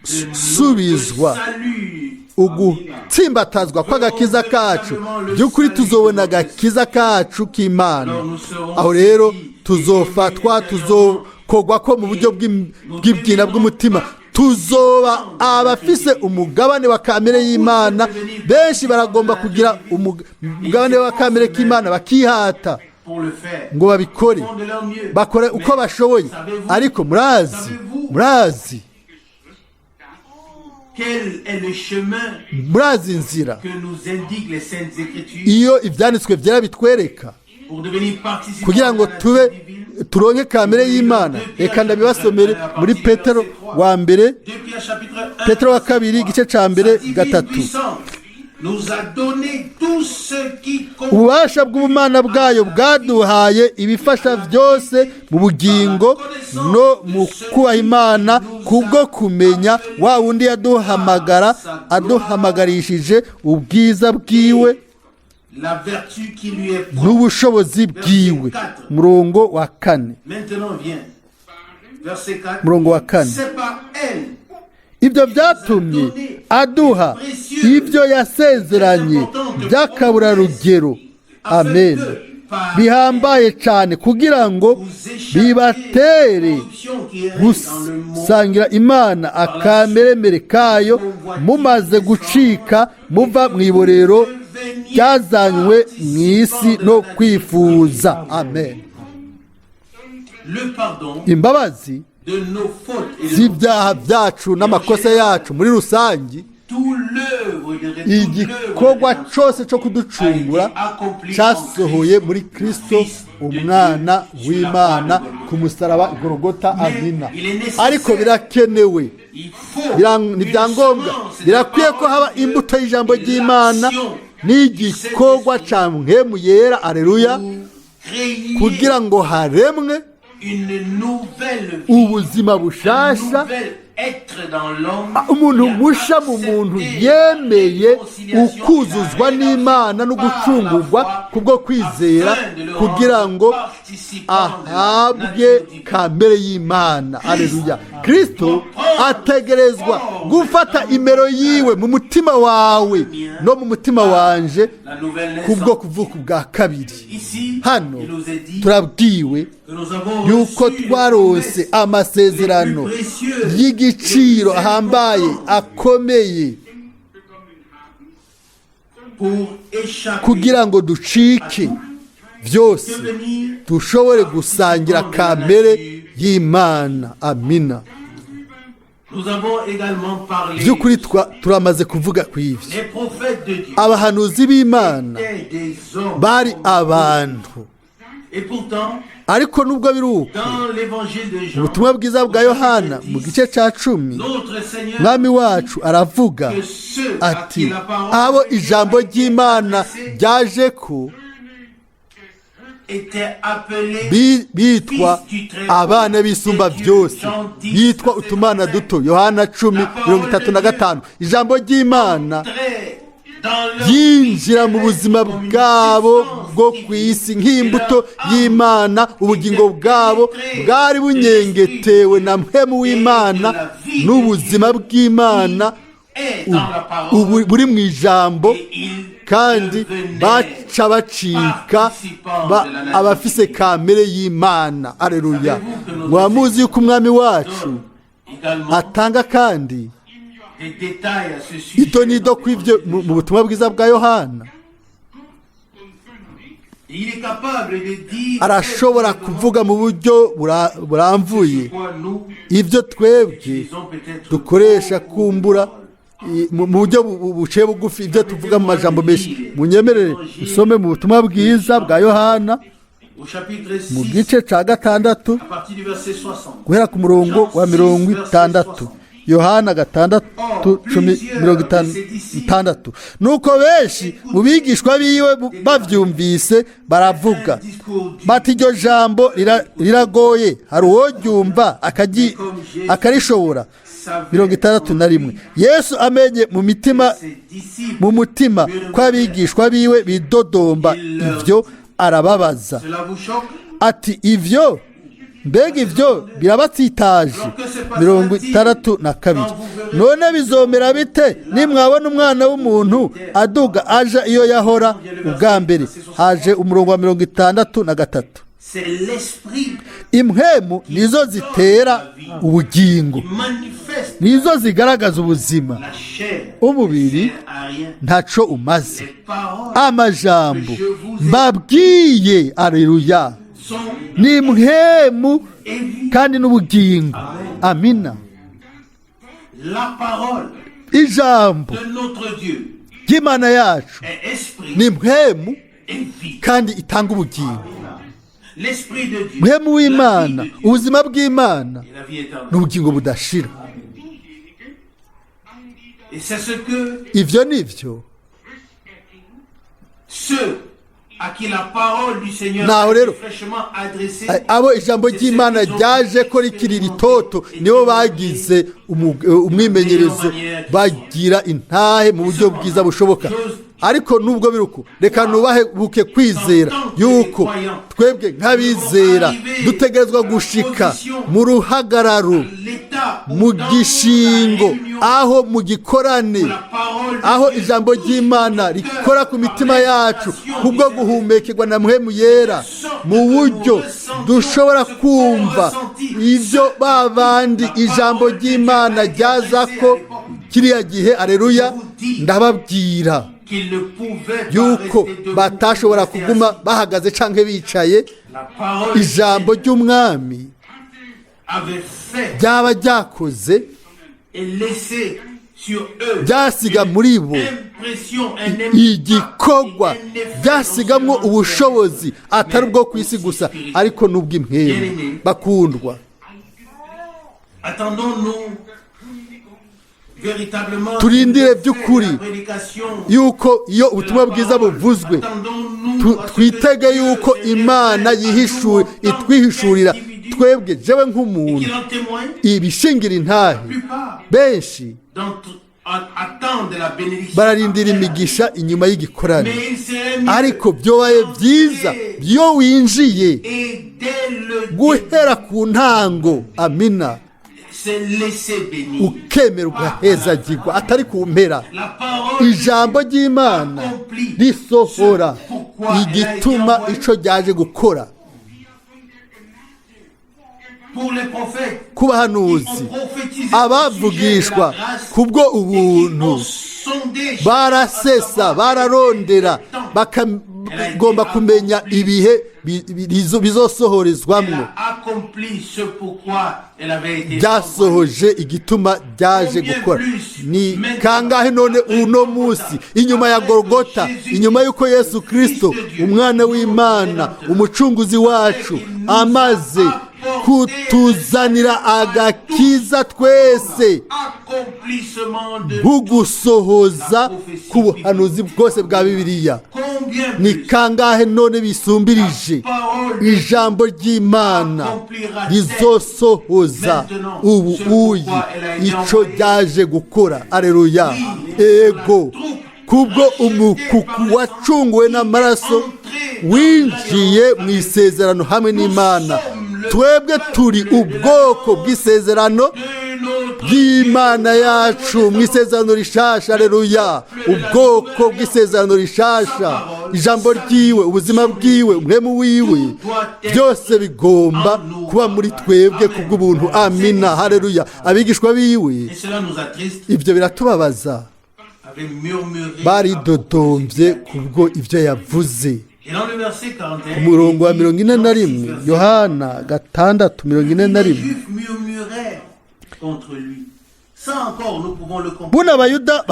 ugusubizwa, salut. ugutsimbatazwa kw'agakiza kacu. By'ukuri tuzobona agakiza kacu k'Imana. Aho rero tuzofatwa, tuzokogwa ko mu buryo bw'ibyina bw'umutima, tuzoba abafise umugabane wa kamere y'Imana. Benshi baragomba kugira umugabane wa kamere k'Imana, bakihata Pour le faire. ngo babikore, Ils font de leur mieux. bakore uko Mais bashoboye. savez-vous Ariko murazi, murazi, quel est le chemin murazi inzira que nous indiquent les Saintes Écritures iyo ibyanditswe byera bitwereka pour devenir participants kugira ngo de la tube nature divine? turonke kamere y'Imana? Reka ndabibasomere muri Petero wa mbere, 2 Pierre chapitre 1, Petero wa kabiri, igice ca mbere, Sa divine 3. puissance nous a donné tout ce qui compte Ububasha bw'ubumana bwayo bwaduhaye ibifasha byose mu bugingo no mu kubaha Imana, kubwo kumenya wa wundi yaduhamagara aduhamagarishije ubwiza bwiwe la vertu qui lui est propre. n'ubushobozi bwiwe. Murongo wa 4. Maintenant vient Verset 4. Murongo wa 4. C'est par elle Ibyo byatumye aduha ibyo yasezeranye by'akaburarugero, amen, bihambaye cyane, kugira ngo vous échappiez bibatere à la corruption qui règne dans le monde gusangira Imana akameremere kayo, mumaze gucika muva mu iborero ryazanywe mu isi no kwifuza, amen. Le pardon Imbabazi de nos fautes et de nos z'ibyaha byacu n'amakosa yacu muri rusange, tout l'œuvre de toute l'œuvre de igikorwa rédemption cyose cyo kuducungura cyasohoye muri Kristo umwana w'Imana ku musaraba Igorogota, amina. Ariko birakenewe, Il faut ni ibyangombwa, birakwiye ko haba imbuto y'ijambo ry'Imana n'igikorwa cya Mpwemu Yera, aleluya, créer kugira ngo haremwe une nouvelle vie, ubuzima un bushasha, nouvel être dans l'homme umuntu qui a musha mu muntu accepté yemeye la réconciliation ukuzuzwa et la n'Imana no par la gucungurwa foi, kubwo kwizera, afin de le kugira rendre ngo participant de la ahabwe nature divine. kamere y'Imana, aleluya. Kristo ategerezwa gufata imero yiwe mu mutima wawe no mu mutima wanje La nouvelle naissance. kubwo kuvuka ubwa kabiri. Ici, Hano il nous est dit turabwiwe que nous avons yuko reçu les twaronse promesses amasezerano les plus précieuses, y'igiciro les plus ahambaye, importantes akomeye, pour échapper, kugira ngo ducike byose, devenir dushobore gusangira kamere y'Imana, amina. Nous avons également parlé By'ukuri turamaze kuvuga ku ivyo. Les prophètes de Dieu Abahanuzi b'Imana étaient des hommes bari comme nous. abantu. Et pourtant, Ariko nubwo biri uko, dans l'évangile de Jean, ubutumwa bwiza bwa Yohana mu gice cya 10, notre Seigneur Mwami wacu aravuga que ceux à ati qui la parole abo ijambo ry'Imana ryaje ko était appelés bitwa abana b'Isumba byose, bitwa utumana duto, Yohana 10:35. Ijambo ry'Imana très dans leur ryinjira mu vie buzima comme une bwabo substance bwo divine. ku isi nk'imbuto y'Imana. Ubugingo bwabo bwari bunyengetewe na Mpwemu w'Imana n'ubuzima bw'Imana Est dans la parole buri mu ijambo, et ils kandi devenaient baca bacika abafise kamere y'Imana, aleluya. Mwaba muzi yuko Umwami wacu donne également atanga kandi des détails à ce sujet. ito nido kw'ivyo mu butumwa bwiza bwa Yohana. Il est capable de dire Arashobora kuvuga mu buryo buramvuye quoi nous ibyo twebwe utilisons peut-être dukoresha kumbura mu buryo buciye bugufi ibyo tuvuga mu majambo menshi. Munyemerere usome mu butumwa bwiza bwa Yohana au chapitre mu 6 gice cya 6, à partir du verset 60. guhera ku murongo wa 60. Yohana 6:10, 60. Nuko benshi mu bigishwa biwe bavyumvise baravuga Un discours dur, bati iryo jambo riragoye, hari uworyumva akarishobora? savait 61, Yesu amenye mu mitima ses disciples mu mutima ko abigishwa biwe bidodomba ivyo, arababaza Cela vous choque? ati ivyo mbega ivyo birabatsitaje? 62, none bizomera bite nimwabona Umwana w'umuntu aduga aja iyo yahora ubwa mbere? Haje umurongo wa 63. C'est l'esprit Impwemu nizo zitera ubugingo, qui manifeste nizo zigaragaza ubuzima. la chair. Umubiri Ne sert à rien. ntaco umaze. Les paroles Amajambo mbabwiye, aleluya, sont ni impwemu et vie. kandi n'ubugingo, amina. La parole Ijambo de notre Dieu ry'Imana yacu est esprit ni impwemu et vie. kandi itanga ubugingo. L'esprit de Dieu, Mpwemu la w'Imana, vie de Dieu ubuzima bw'Imana et la vie éternelle. n'ubugingo budashira. Et c'est ce que Ivyo nivyo ceux À qui la parole du Seigneur Naho a été rero, fraîchement adressée, abo ijambo ry'Imana ryaje ko rikiri ritoto nibo bagize umwimenyerezo, bagira intahe mu buryo bwiza bushoboka. Ariko nubwo biruko, reka nubahe buke kwizera yuko twebwe nk'abizera dutegerezwa gushika mu ruhagararo, l'état où mu dans la gishingo, réunion, aho mu gikorane, la parole de aho Dieu ijambo ry'Imana rikora ku mitima yacu kubwo guhumekerwa na Mpwemu Yera, mu buryo dushobora kumva ibyo babandi ijambo ry'Imana ryaza ko kiriya gihe. Areruya! Ndababwira qu'ils ne pouvaient pas yuko rester debout batashobora ou rester kuguma assis. bahagaze canke bicaye. La parole Ijambo ry'Umwami avait fait ryaba ryakoze, et laissé sur eux byasiga muri bo impression, un impact igikorwa, et un effet byasigamwo non seulement ubushobozi atari ubwo ku isi gusa, ariko n'ubw'impwemu. Bakundwa, Attendons-nous véritablement turindire by'ukuri la prédication yuko iyo ubutumwa bwiza buvuzwe, twitege yuko Imana yihishuye, itwihishurira twebwe, jewe nk'umuntu qu'il en témoigne. Ibishingira intahe. Plupart Benshi d'entre attendent la bénédiction bararindira après. imigisha inyuma y'igikorane. Mais il serait mieux Ariko byobaye byiza iyo winjiye et dès le guhera ku ntango, amina, se laisser bénir. Ukemera ugahezagirwa, atari ku mpera. La parole Ijambo ry'Imana risohora igituma ico ryaje gukora. Pour les prophètes Ku bahanuzi, abavugishwa kubwo ubuntu, barasesa, bararondera, bakagomba kumenya ibihe bizosohorezwamwo. Accompli ce pourquoi elle avait été Byasohoje igituma byaje gukora. Ni kangahe none uno munsi, inyuma ya Gorogota, inyuma y'uko Yesu Kirisito, Umwana w'Imana, Umucunguzi wacu, amaze kutuzanira agakiza twese, accomplissement de nk'ugusohoza k'ubuhanuzi bwose bwa Bibiliya, combien ni plus kangahe none bisumbirije ijambo ry'Imana rizosohoza ubu uyi ico ryaje gukora? Aleluya! Ego, kubwo umukuku wacunguwe n'amaraso winjiye mu isezerano hamwe n'Imana, twebwe turi ubwoko bw'isezerano de notre bw'Imana yacu mu isezerano rishasha. Aleluya! Ubwoko bw'isezerano rishasha, ijambo ryiwe, ubuzima bwiwe, umwemu wiwe, byose bigomba kuba muri twebwe kubw'ubuntu. Amina, haleluya! Abigishwa biwe, Et cela nous attriste, ibyo biratubabaza, avait murmuré. baridodombye kubwo ibyo yavuze. Et dans le verset 41, Umurongo wa 41, Yohana 6, 41. Les Juifs murmuraient contre lui. Ça encore, nous pouvons le comprendre. Buno Abayuda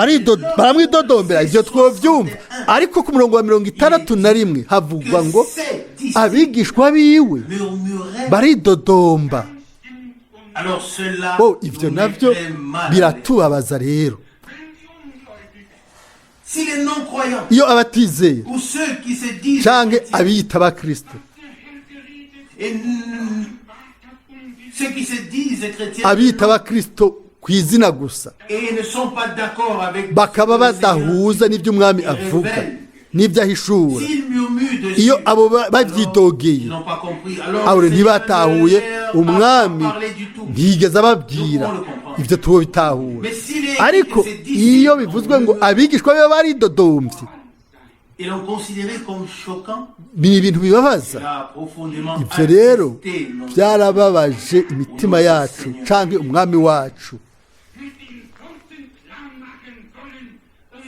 baramwidodombera, ibyo twobyumva, ariko ku murongo wa 61 havugwa ngo Que ses disciples abigishwa biwe murmuraient. baridodomba. Alors cela Oh, ibyo nous nabyo mettrait mal à l'aise. biratubabaza rero. Si les non-croyants Iyo abatizeye ou ceux qui se disent canke chrétiens abiyita abakristo, et ceux qui se disent chrétiens abiyita abakristo ku izina gusa, et ne sont pas d'accord avec bakaba ce que le Seigneur badahuza n'ibyo Umwami avuga n'ibyo ahishura, S'ils murmurent dessus, iyo abo alors, babyidogeye, ils n'ont pas compris. Alors, abo le Seigneur ntibatahuye, ne leur a pas Umwami parlé du tout. ntiyigeze ababwira, ibyo tubo bitahura. Mais s'il est Ariko écrit que ses disciples iyo bivuzwe ngo ont murmuré, abigishwa be baridodombye, et l'ont considéré comme choquant, ni ibintu bibabaza. il a profondément Ibyo rero attristé notre byarababaje imitima yacu canke Umwami wacu.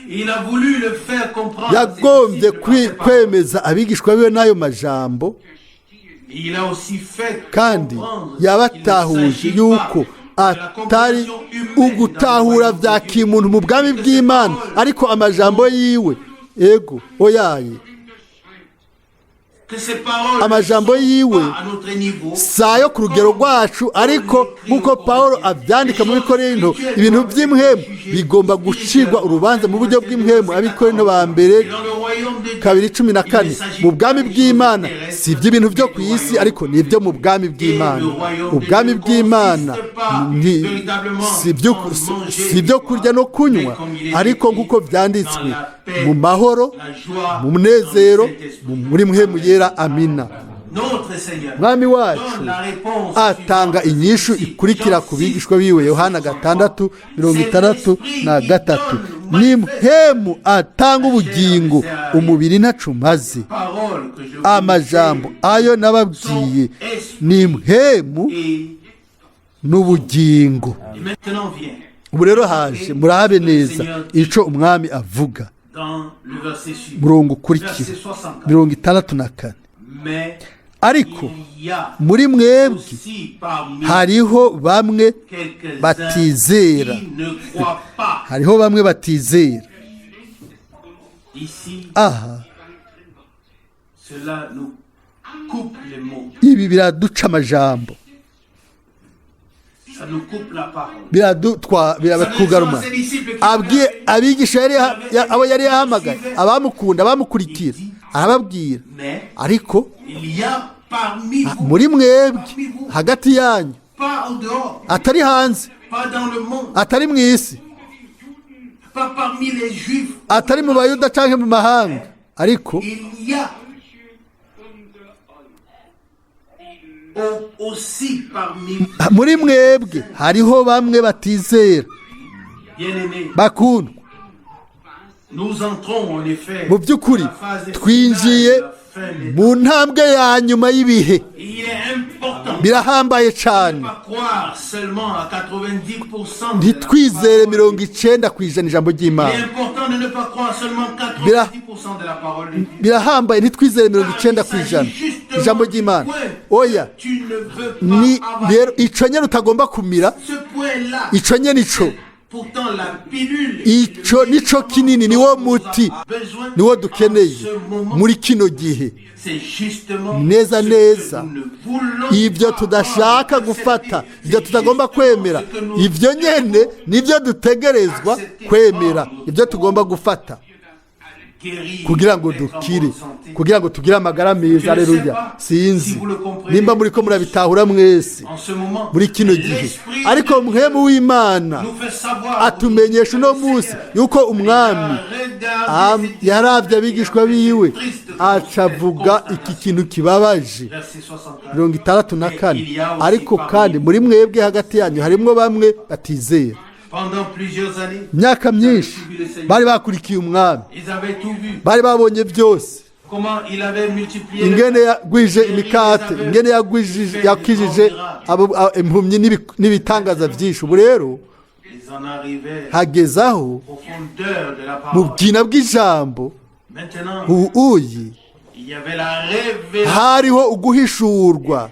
Il a voulu le faire comprendre à ses Yagombye disciples par ses paroles. kwemeza abigishwa biwe n'ayo majambo. Il a aussi fait Kandi comprendre qu'il ne yabatahuje s'agit yuko pas de la atari compréhension humaine dans le ugutahura royaume bya de Dieu. kimuntu mu bwami bw'Imana, ariko amajambo yiwe, ego, oyaye, Que ces paroles amajambo ne sont yiwe pas à notre niveau. si ayo ku rugero rwacu, ariko nk'uko Paul abyandika muri Korinto, ibintu by'impwemu bigomba gucirwa urubanza mu buryo bw'impwemu. Abikorinto ba mbere Et dans le royaume de 2:14, mu bwami bw'Imana si iby'ibintu byo ku isi, ariko ni ibyo mu bwami bw'Imana. Ubwami bw'Imana si ibyo kurya no kunywa, ariko nk'uko byanditswe, mu mahoro, mu munezero, muri Mpwemu Yera. Amina. Mwami wacu atanga inyishu ikurikira ku bigishwa biwe, Yohana 6:63: ni Mpwemu atanga ubugingo, umubiri ntaco umaze. Amajambo ayo nababwiye ni mpwemu n'ubugingo. Ubu rero haje, murabe neza ico Umwami avuga, murongo ukurikira, 64: ariko muri mwebwe hariho bamwe batizera, hariho bamwe batizera. Aha ibi biraduca amajambo, biratugaruma. Abwiye abigisha abo yari yahamagaye, abamukunda, abamukurikira, arababwira: ariko muri mwebwe, hagati yanyu, atari hanze, atari mu isi, atari mu Bayuda cyangwa mu mahanga, ariko muri mwebwe hariho bamwe batizera. Bakundwa, mu by'ukuri twinjiye mu ntambwe ya nyuma y'ibihe. Birahambaye cyane ntitwizere 90% ijambo ry'Imana. Birahambaye ntitwizere 90% ijambo ry'Imana. Oya, ni rero ico nyene utagomba kumira, ico nyene ico ico nico kinini, niwo muti, niwo dukeneye muri kino gihe. Neza neza ibyo tudashaka gufata, ibyo tutagomba kwemera, ibyo nyene nibyo dutegerezwa kwemera, ibyo tugomba gufata kugira ngo dukire, kugira ngo tugire amagara meza. Aleluya. Sinzi nimba muri ko murabitahura mwese muri kino gihe, ariko Mpwemu w'Imana atumenyesha uno munsi yuko Umwami yarabye abigishwa biwe, acavuga iki kintu kibabaje, 64: ariko kandi muri mwebwe, hagati yanyu, harimwo bamwe batizera. Imyaka myinshi bari bakurikiye Umwami, bari babonye byose, ingene yagwije imikate, ingene yakijije impumyi n'ibitangaza byinshi. Ubu rero hagezaho mu bwina bw'ijambo, ubu uyi hariho uguhishurwa,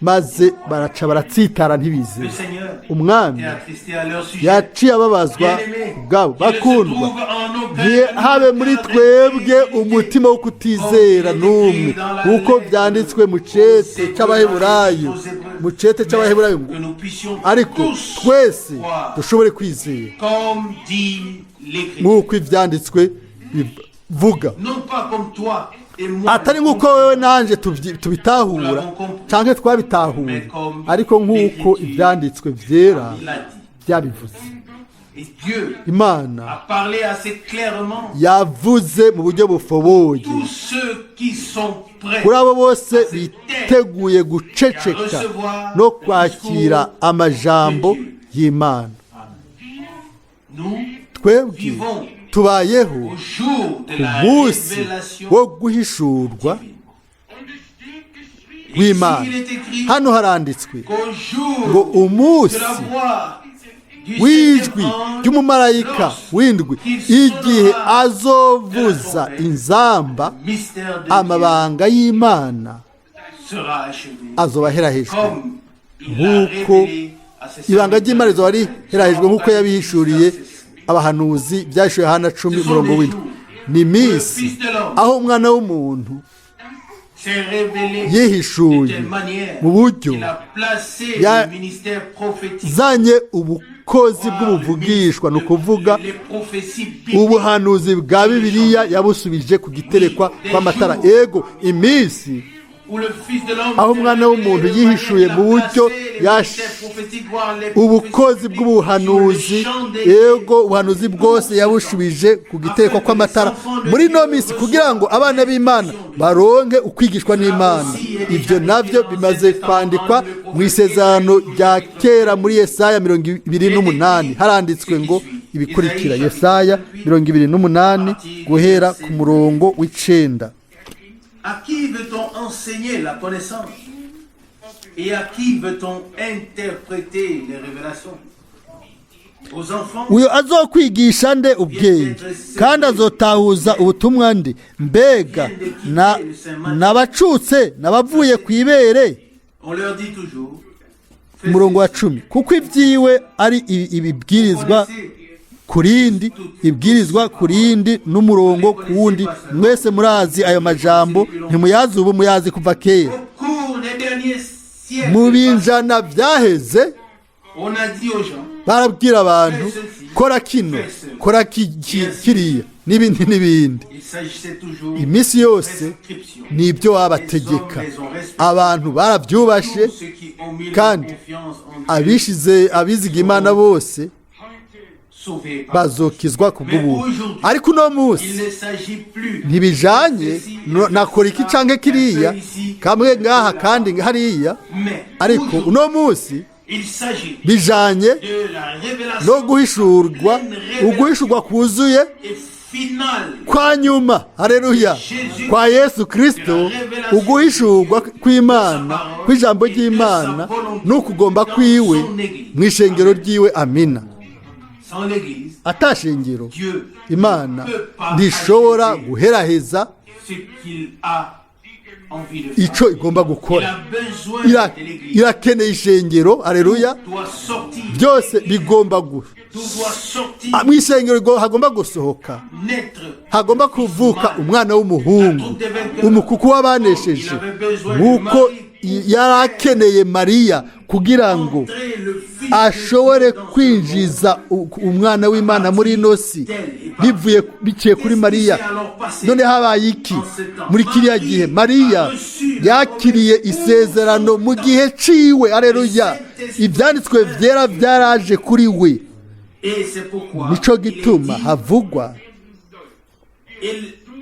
maze baraca baratsitara, ntibizere. Umwami yaciye ababazwa ubwabo. Bakundwa, ntihabe muri twebwe umutima wo kutizera n'umwe, nk'uko byanditswe mu cete cy'Abaheburayo, mu cete cy'Abaheburayo, ariko twese dushobore kwizera nk'uko ibyanditswe bivuga, atari nk'uko wowe nanjye tubitahura cyangwa twabitahuye, ariko nk'uko ibyanditswe byera byabivuze. Imana yavuze mu buryo bufoboye kuri abo bose biteguye guceceka no kwakira amajambo y'Imana. Twebwe tubayeho ku munsi wo guhishurwa w'Imana. Hano haranditswe ngo umunsi w'ijwi ry'umumarayika w'indwi, igihe azovuza inzamba, amabanga y'Imana azoba aherahejwe, nk'uko ibanga ry'Imana rizoba riherahejwe nk'uko yabihishuriye abahanuzi, byashyuwe Yohana 10:7. Ni iminsi aho Umwana w'umuntu s'est révélé de yihishuye telle manière mu buryo qu'il a placé le ministère prophétique, zanye ubukozi bw'ubuvugishwa, ni ukuvuga les prophéties bibliques ubuhanuzi bwa Bibiliya yabusubije ku giterekwa kw'amatara. Ego, iminsi où le Fils de l'homme aho s'est umwana révélé w'umuntu de manière yihishuye qu'il a mu buryo placé les ministères prophétiques, voire les ubukozi prophéties bw'ubuhanuzi, sur le champ des ego ubuhanuzi bwose yabushubije ku gitereko kw'amatara muri ino minsi, kugira ngo abana b'Imana baronke ukwigishwa n'Imana. Ibyo nabyo bimaze kwandikwa mu isezerano rya kera muri Yesaya 28, haranditswe ngo ibikurikira. Yesaya 28 guhera ku murongo w'9. À qui veut-on enseigner la connaissance? Et à qui veut-on interpréter les révélations? Aux enfants? Uyu azokwigisha nde ubwenge, kandi azotahuza ubutumwa nde? Mbega n'abacutse n'abavuye ku ibere? On leur dit toujours, fais Umurongo wa 10: kuko ibyiwe ari ibibwirizwa ku rindi, ibwirizwa ku rindi, n'umurongo ku wundi. Mwese murazi ayo majambo, ntimuyazi ubu, muyazi kuva kera. Au cours des derniers siècles, Mu binjana byaheze, on a dit aux gens, barabwira abantu: kora kino, kora kiriya, n'ibindi n'ibindi. il s'agissait toujours Iminsi yose prescription. nibyo wabategeka, abantu barabyubashe. Tous ceux qui ont mis leur Kandi confiance en Dieu abishize abiziga Imana bose sauvés par bazokizwa ku bw'ubuntu. Ariko uno munsi Il ne s'agit plus ntibijanye nakora iki canke kiriya, kamwe ngaha kandi hariya, mais ariko uno munsi il s'agit bijanye de la révélation no guhishurwa, uguhishurwa kuzuye et finale kwa nyuma, haleluya, kwa Yesu Kristo, uguhishurwa kw'Imana, kw'ijambo ry'Imana n'ukugomba kwiwe mu ishengero ryiwe. Amina. Sans l'église, Atashengero, Dieu Imana ne peut pas ntishobora achever guheraheza ce qu'il a envie de faire. ico igomba Il gukora. a besoin de l'église. Irakeneye ishengero, haleluya. Doit sortir. Byose bigomba Tout doit sortir, mu ishengero hagomba gusohoka, naître. hagomba kuvuka umwana w'umuhungu, umukuku w'abanesheje, nk'uko yari akeneye Mariya kugira ngo Entrer le Fils de ashobore Dieu dans ce monde. kwinjiza umwana w'Imana muri ino si bivuye biciye kuri Mariya. None habaye iki muri kiriya gihe? Mariya yakiriye isezerano mu gihe ciwe, aleluya. Ibyanditswe byera byaraje kuri we. Et c'est pourquoi Nico il est gituma dit, havugwa et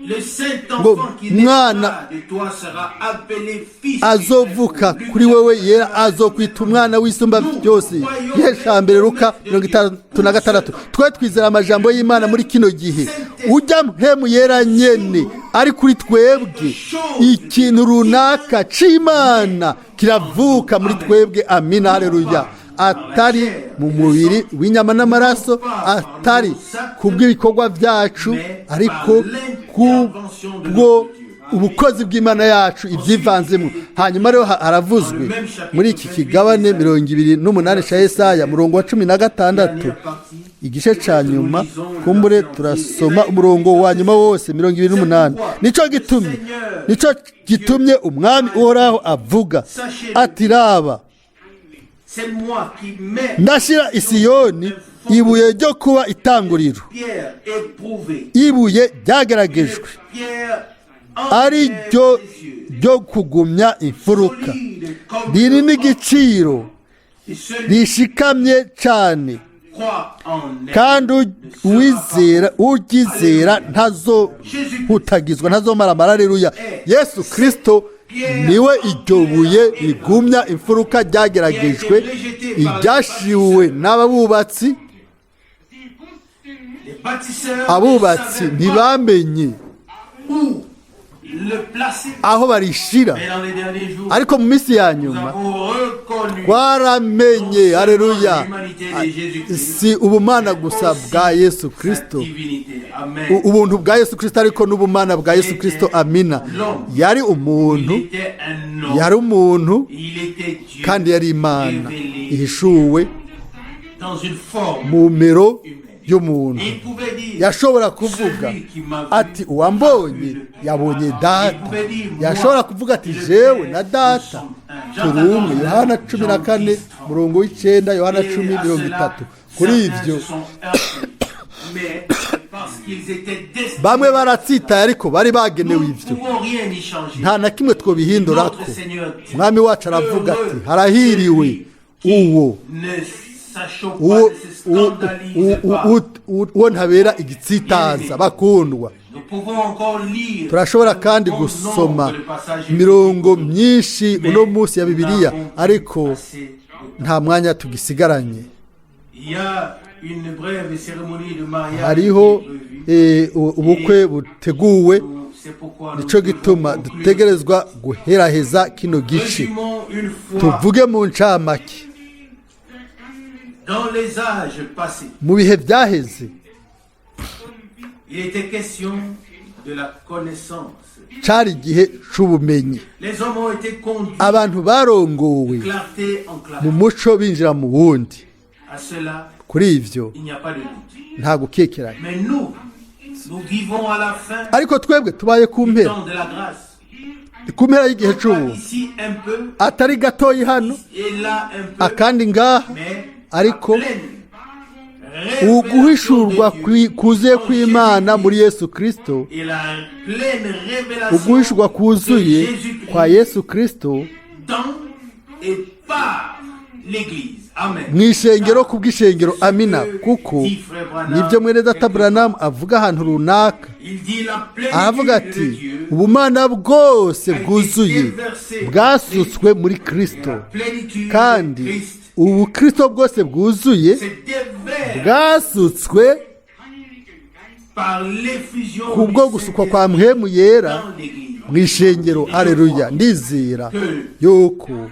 le saint ngo enfant qui mwana naîtra de toi sera appelé fils azovuka kuri wewe yera azokwita umwana w'Isumba Byose. Yeshambere, Luka 36. Twe twizera amajambo y'Imana muri kino gihe. Ujya Mpemu Yera nyene ari kuri twebwe, ikintu runaka c'Imana kiravuka muri twebwe. Amina, haleluya. Atari mu mubiri w'inyama n'amaraso, atari kubw'ibikorwa byacu, ariko kubwo ubukozi bw'Imana yacu ibyivanzemo. Hanyuma rero haravuzwe muri iki kigabane 28 cya Yesaya, murongo wa 16, igice cya nyuma. Kumbure turasoma umurongo wa nyuma wose, 28: Nico gitumye Umwami Uhoraho avuga ati: raba, C'est moi qui mets ndashyira isiyoni ibuye ryo kuba itanguriro, pierre éprouvée, ibuye ryageragejwe, pierre ari ryo ryo kugumya imfuruka, solide comme riri n'igiciro, et celui rishikamye cyane, croit en elle kandi uwizera, uryizera ntazohutagizwa, ntazomaramara. Aleluya. Yesu Kristo niwe iryo buye rigumya imfuruka ryageragejwe, iryashiwe n'abubatsi. Les bâtisseurs Abubatsi ne savaient pas ntibamenye où le placer. aho barishira. Mais dans les derniers jours, Ariko mu minsi ya nous nyuma avons reconnu twaramenye, aleluya, si ubumana gusa bwa Yesu sa Kristo, divinité. Amen. Ubuntu bwa Yesu Kristo, ariko n'ubumana bwa Yesu Kristo. Amina. Yari umuntu, Il était un homme. yari umuntu, Il était Dieu kandi yari Imana révélé ihishuwe dans une forme mu mero humaine. y'umuntu. Il pouvait dire, Yashobora kuvuga celui qui m'a vu ati a uwambonye vu le Père. yabonye Il data. pouvait dire, moi Yashobora kuvuga ati et le jewe Père, na nous data sommes un. Jean turi umwe. 14, Yohana cumi na Jean kane 10, murongo w'icenda, Yohana Et cumi à mirongo cela, itatu. Kuri certains ivyo se sont heurtés, mais parce qu'ils étaient destinés. bamwe baratsitaye, ariko bari bagenewe Nous ne ivyo. pouvons rien y changer. Nta na kimwe twobihindurako. Notre Seigneur dit, Umwami wacu aravuga ati heureux harahiriwe celui qui uwo ne s'achoppe pas, uwo ne se scandalise pas. uwo ntabera igitsitaza. Bakundwa, Nous pouvons encore lire turashobora kandi bon gusoma nombre de passages imirongo myinshi mais uno munsi ya nous Bibiliya, n'avons plus ariko assez de temps. nta mwanya tugisigaranye. Il y a une brève cérémonie de mariage Hariho qui est prévue. ubukwe buteguwe. C'est pourquoi nous Nico devons gituma conclure. dutegerezwa guheraheza kino gice. Résumons une fois Tuvuge mu ncamake. dans les âges passés, Mu bihe byaheze, il était question de la connaissance. cari igihe c'ubumenyi. Les hommes ont été conduits Abantu barongowe de clarté en mu clarté. muco binjira mu wundi. À cela, Kuri ivyo il n'y a pas de doute. nta gukekeranya. Mais nous, nous vivons à la fin Ariko twebwe tubaye ku du mpera, temps de la grâce. ku mpera y'igihe Non pas c'ubu. ici un peu Atari gatoyi hano et là un peu, akandi ngaha, mais ariko la pleine révélation uguhishurwa de Dieu kuzuye en kw'Imana muri Jésus-Christ Yesu Kristo, et la pleine révélation uguhishurwa de kuzuye Jésus-Christ kwa Yesu Kristo dans et par l'Église. Amen. mu ishengero kubw'ishengero. Amina. Kuko nibyo mwene data Buranamu avuga ahantu runaka. Il dit la Aravuga plénitude ati de Dieu, ubumana bwose bwuzuye bwasutswe muri Kristo, la plénitude de kandi Christ ubu Kristo bwose bwuzuye se déverse bwasutswe par l'effusion kubwo du gusukwa kwa Saint-Esprit mpwemu yera dans l'Église. mu ishengero. Aleluya! Ndizera yuko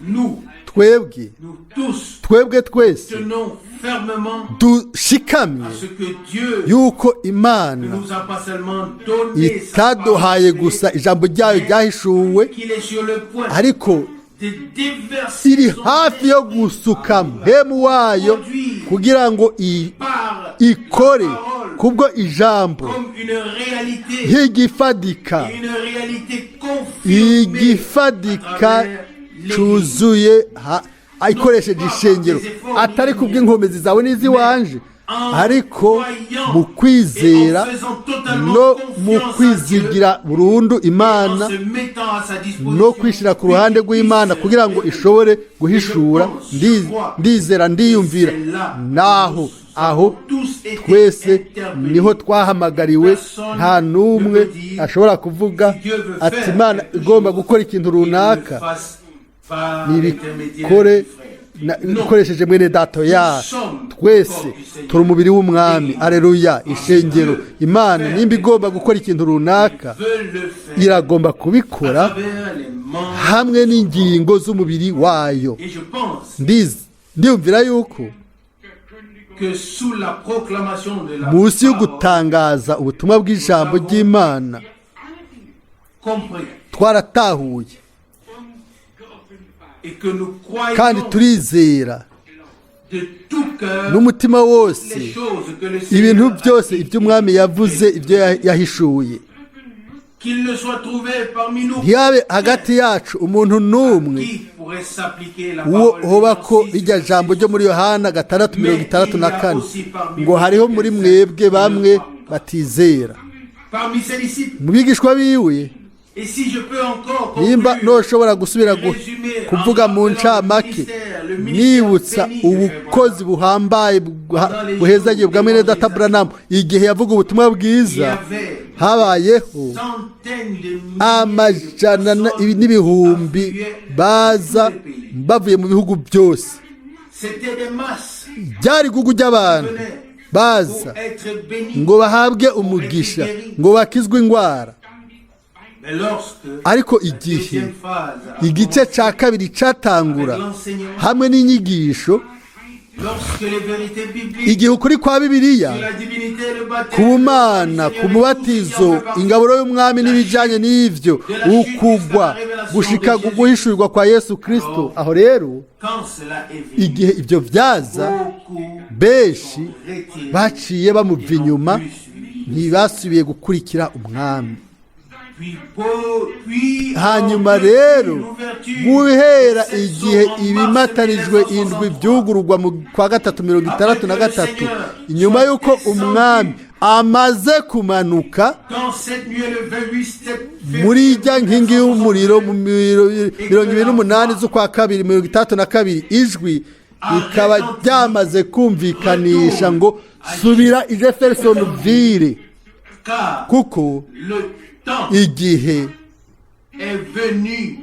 Nous, twebwe, nous tous, twebwe twese tenons fermement dushikamye à ce que Dieu yuko ne Imana nous a pas seulement donné sa itaduhaye parole, gusa ijambo ryayo ryahishuwe, qu'il est sur le point ariko de déverser iri son hafi yo gusuka mpemu wayo kugira ngo par ikore la parole kubwo ijambo comme une réalité, nk'igifadika, une réalité confirmée à igifadika travers l'Église. cuzuye ikoresheje ishengero, atari kubw'inkomezi zawe n'iziwanje, ariko mu kwizera no mu kwizigira burundu Imana En se mettant à sa disposition, no kwishyira ku ruhande rw'Imana kugira ngo ishobore guhishura. Ndizera, ndiyumvira naho aho twese niho twahamagariwe. Nta n'umwe ashobora kuvuga ati Imana igomba gukora ikintu runaka nibikore ikoresheje mwene data ya. Twese turi umubiri w'Umwami. Aleluya! Ishengero. Imana nimba igomba gukora ikintu runaka, iragomba kubikora hamwe n'ingingo z'umubiri wayo. Et je pense Ndiyumvira yuko que sous la proclamation de la munsi yo parole, gutangaza ubutumwa bw'ijambo ry'Imana compris twaratahuye et que nous croyons kandi turizera de tout cœur n'umutima wose les choses que le ibintu Seigneur a byose dit, ibyo Umwami yavuze, ibyo yahishuye. qu'il ne soit trouvé parmi nous Ntiyabe hagati yacu umuntu n'umwe qui pourrait s'appliquer la uwo parole de hoba ko Jean 6, rijya jambo ryo muri Yohana 6:64 ngo hariho muri mwebwe bamwe batizera. Parmi ses disciples. Mu bigishwa biwe. Et si je peux encore Nimba conclure, ntushobora gusubira kuvuga mu ncamake nibutsa ubukozi buhambaye buhezagiye bwa mwene data Buranamu igihe yavuga ubutumwa il y bwiza, avait habayeho centaines de milliers de amajana personnes n'ibihumbi affluaient baza de tous les pays. bavuye mu bihugu byose. C'était des masses Byari igugu ry'abantu qui venaient baza pour être bénis. ngo bahabwe umugisha, ngo bakizwe indwara. Mais lorsque Ariko la igihe deuxième phase a igice commencé cya kabiri cyatangura avec l'enseignement, hamwe n'inyigisho, lorsque les vérités bibliques igihe ukuri kwa Bibiliya sur la divinité, le baptême, ku bumana, le ku Seigneur et tout ce qui mubatizo, en fait partie, ingaburo y'Umwami n'ibijyanye n'ibyo, ukugwa gushika ku guhishurirwa kwa Yesu Kristo, aho rero quand cela est venu, igihe ibyo byaza, beaucoup Benshi retirés baciye bamuva inyuma, ntibasubiye gukurikira Umwami. Puis, puis Hanyuma en rero, l'ouverture guhera des sept igihe sceaux en mars ibimatanijwe indwi 1963, byugururwa mu kwa gatatu 63, inyuma y'uko Umwami amaze kumanuka dans cette nuit, le 28 février muri ijya nkingi y'umuriro mu 28 z'ukwa kabiri 62, ijwi rikaba ryamaze kumvikanisha ngo: "Subira i Jeffersonville, car kuko le temps igihe est venu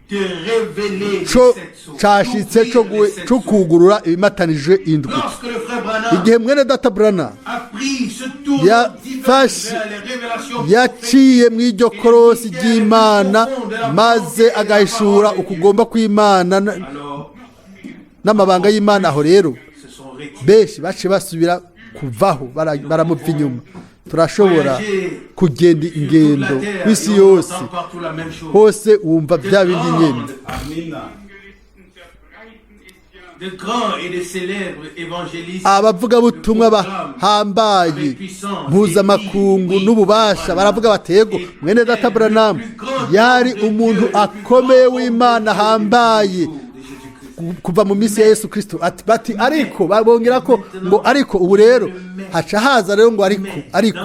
de révéler les co sept sceaux, cashitse co d'ouvrir les sept co sceaux. kugurura ibimatanijwe indwi." Lorsque le frère Branham Igihe mwene data Branham a pris ce tournant divin vers les révélations yaciye mu iryo korosi ry'Imana, maze agahishura ukugomba kw'Imana alors n'amabanga y'Imana, aho rero se sont retirés. benshi baciye basubira kuvaho, baramuva inyuma. Turashobora kugenda Sur toute ingendo la terre, ku isi et on yose, entend partout la même chose. hose wumva bya bindi nyene. De grands et de célèbres évangélistes Abavugabutumwa bahambaye mpuzamakungu n'ububasha baravuga batego: "Mwene data Branham yari umuntu akomeye w'Imana ahambaye de Jésus-Christ. kuva mu minsi ya Yesu Kristo." Ati, bati ariko bongera ko ngo ariko ubu rero haca haza rero ngo ariko, ariko,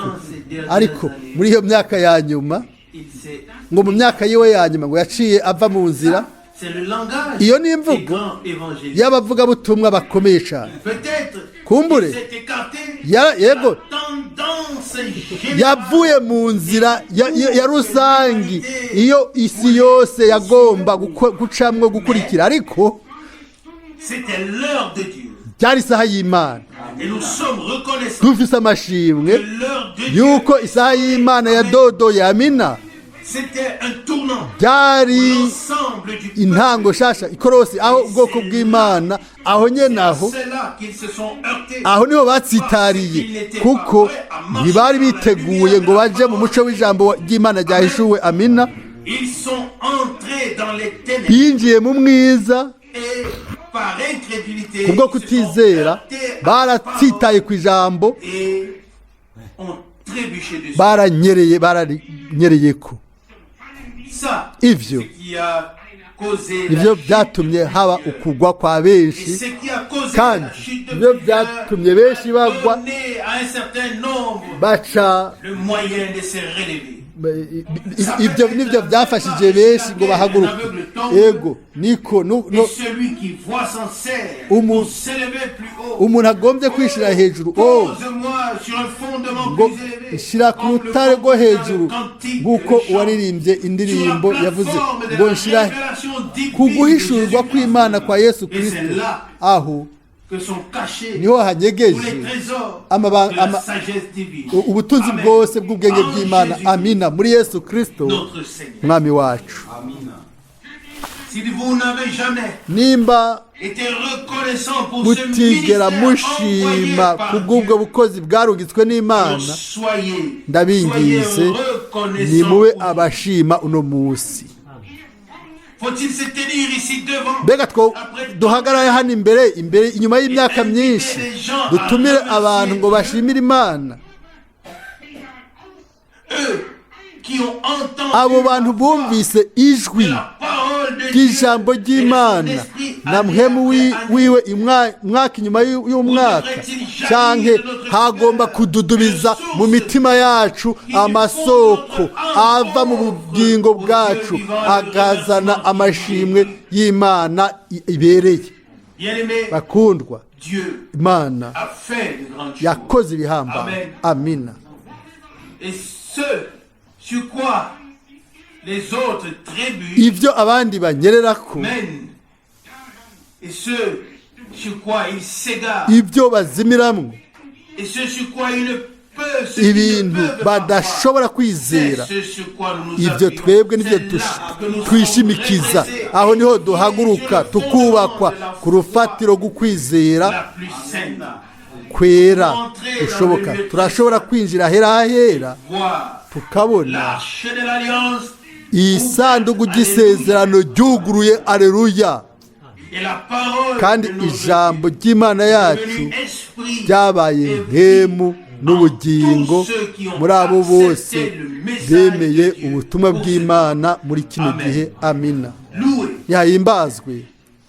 ariko muri iyo myaka ya nyuma, Il s'est ngo mu myaka yiwe ya nyuma ngo yaciye ava mu nzira. C'est le langage Iyo ni imvugo des grands évangélistes. y'abavugabutumwa bakomeye cyane. Peut-être Kumbure. il s'est écarté Yego. de la tendance générale Yavuye mu nzira ya rusangi, iyo isi yose yagomba gucamwo gukurikira, ariko C'était l'heure de Dieu. byari isaha y'Imana. Et nous sommes reconnaissants Dufise amashimwe que l'heure de Dieu, yuko isaha y'Imana ya dodo yamina. c'était un tournant. Byari L'ensemble du peuple. intango shasha, ikorosi aho ubwoko bw'Imana aho nyene aho C'est là qu'ils se sont heurtés. aho niho batsitariye, kuko ntibari biteguye ngo baje mu muco w'ijambo ry'Imana ryahishuwe. Amina. Ils sont entrés dans les ténèbres Binjiye mu mwiza et par incrédulité, kubwo ils se sont kutizera, heurtés à la baratsitaye ku ijambo, parole et ont trébuché dessus. Baranyereye, baranyereyeko. Ça, Ivyo ce qui a causé la nivyo chute byatumye de haba plusieurs. ukugwa kwa Et benshi, ce qui a causé kandi la chute de nivyo plusieurs byatumye benshi a bagwa, donné à un certain nombre baca le moyen de se relever. Ibyo nibyo byafashije benshi ngo bahaguruke. Yego, niko Et celui qui voit s'en sert pour s'élever plus haut. Umuntu agombye kwishyira hejuru, oh, Pose-moi sur un fondement ngo plus élevé. nshyira ku rutare rwo hejuru, nk'uko uwaririmbye indirimbo yavuze ngo: "Nshyira ku guhishurwa kw'Imana kwa Yesu Kirisito." Aho Que sont cachés niho hanyegeje tous les trésors de la sagesse divine. Ubutunzi Amen. bwose bw'ubwenge En bw'Imana. Jésus-Christ, Amina, muri Yesu Kirisito notre Seigneur. Mwami wacu. Si vous n'avez jamais Nimba été reconnaissant pour ce mutigera ministère envoyé mushima par kubw'ubwo Dieu, bukozi bwarungitswe n'Imana, alors soyez, ndabinginze, soyez reconnaissants nimube aujourd'hui. abashima uno munsi. Faut-il se tenir ici devant Mbega two après duhagarare hano imbere inyuma y'imyaka myinshi, dutumire abantu ngo bashimire Imana? Eux qui ont entendu Abo bantu bumvise ijwi la parole de Dieu ry'ijambo ry'Imana na mpwemu wiwe mwaka inyuma y'umwaka, canke hagomba kududubiza mu mitima yacu amasoko ava mu bugingo bwacu, akazana amashimwe y'Imana ibereye? Bien-aimé, Bakundwa, Dieu Imana a fait de grandes choses. yakoze ibihambaye. Amina. Et ce sur quoi les autres trébuchent Ibyo abandi banyererako, mènent, et ce sur quoi ils s'égarent, ibyo bazimiramwo, et ce sur quoi ils ne peuvent, ce qu'ils ne ibintu peuvent pas badashobora croire, kwizera, c'est ce sur quoi nous nous ibyo appuyons. twebwe nibyo C'est là que nous sommes twishimikiza. redressés Aho niho et duhaguruka, sur le tukubakwa fondement de la ku rufatiro rw'ukwizera la plus saine. kwera gushoboka. Turashobora kwinjira ahera hahera, Voir tukabona l'arche de l'alliance isanduku ry'isezerano ryuguruye. Aleluya! Et la parole Kandi de notre ijambo ry'Imana Dieu est yacu devenue esprit ryabaye et vie nkemu n'ubugingo muri abo bose bemeye ubutumwa bw'Imana muri kino gihe. Amina. Loué Yahimbazwe,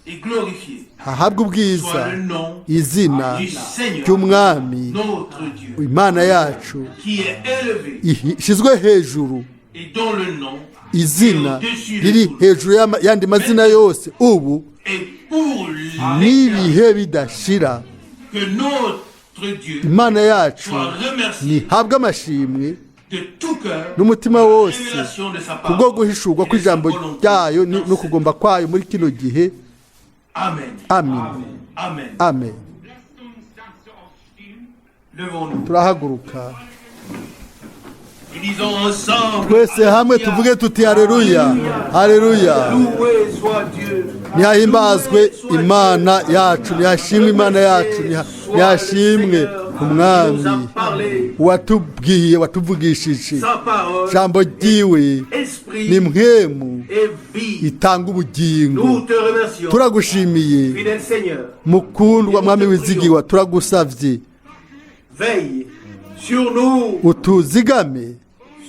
et glorifié hahabwe ubwiza soit le nom izina du Seigneur, ry'Umwami notre Dieu, Imana yacu qui est élevé ishyizwe hejuru, et dont le nom izina riri hejuru y'andi mazina yose ubu est pour l'éternel. n'ibihe bidashira. Que notre Dieu Imana yacu soit remercié ntihabwe amashimwe de tout cœur n'umutima pour la wose révélation de sa kubwo parole guhishurwa et de sa kw'ijambo volonté ryayo dans no kugomba kwayo muri kino gihe. Amen. Amen. Amen. Amen. Lasst uns dazu aufstehen. Levons-nous Turahaguruka et disons ensemble: twese hamwe, tuvuge tuti: "Haleluya, haleluya!" Loué soit Dieu. Nihahimbazwe Imana yacu, nihashimwe Imana yacu, nihashimwe Umwami watubwiye, watuvugishije Sa parole, ijambo ryiwe esprit ni mpwemu et vie. itanga ubugingo. Nous te remercions, Turagushimiye, fidèle Seigneur. mukundwa Mwami wizigiwa, turagusavye Veille sur nous, utuzigame,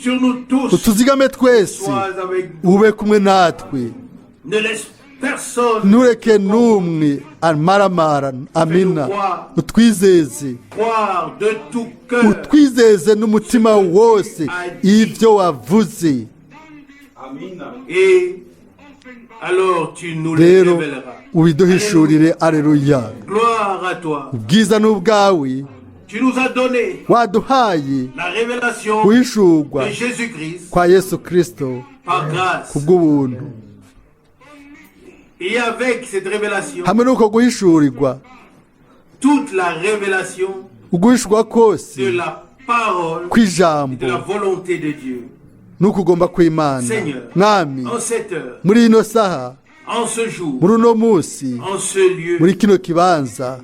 sur nous tous. utuzigame twese, Sois avec nous. ube kumwe natwe. Ne laisse personne Ntureke n'umwe amaramara. Amina. Utwizeze, croire de tout cœur utwizeze n'umutima wose ibyo wavuze. Et alors tu nous les Rero révéleras. ubiduhishurire. Aleluya. Gloire à toi. Ubwiza n'ubwawe. Tu nous as donné Waduhaye la révélation guhishurwa de Jésus-Christ kwa Yesu Kirisito par grâce. kubw'ubuntu. Et avec cette révélation, Hamwe n'uko guhishurirwa, toute la révélation uguhishurwa kose de la parole et kw'ijambo de la volonté de Dieu. n'ukugomba kw'Imana. Seigneur, Mwami, en cette heure, muri ino saha, en ce jour, muri uno munsi, en ce lieu, muri kino kibanza,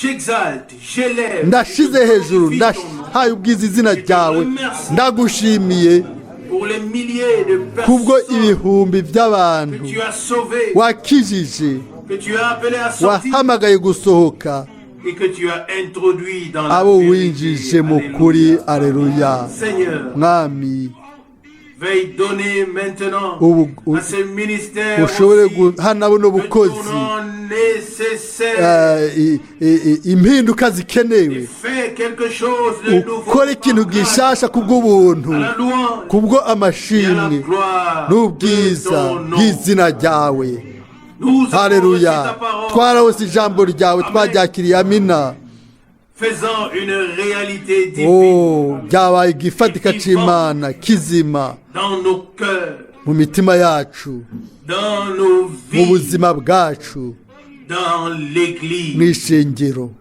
j'exalte, j'élève, ndashize je hejuru, glorifie ton nom ndahaye ubwiza izina ryawe, ndagushimiye pour les milliers de kubwo personnes ibihumbi que by'abantu tu as sauvées, wakijije, que tu as appelées à sortir wahamagaye gusohoka, et que tu as introduit dans la abo vérité. winjije mu kuri. Alléluia. Aleluya. Seigneur, Mwami, veuille donner maintenant ubu à ce ministère ushobore aussi guhana buno le bukozi tournant nécessaire impinduka et zikenewe. fait quelque chose de nouveau Ukore ikintu par grâce, gishasha kubw'ubuntu, à la louange kubwo et à la amashimwe gloire de n'ubwiza ton nom. bw'izina ryawe. Nous avons reçu ta Haleluya. parole, Twarahose ijambo ryawe, twaryakiriye. Amina. faisant une réalité divine Oh, byabaye igifatika c'Imana kizima dans nos cœurs, mu mitima yacu, dans nos mu vies, buzima bwacu, dans l'Église. mu ishengero.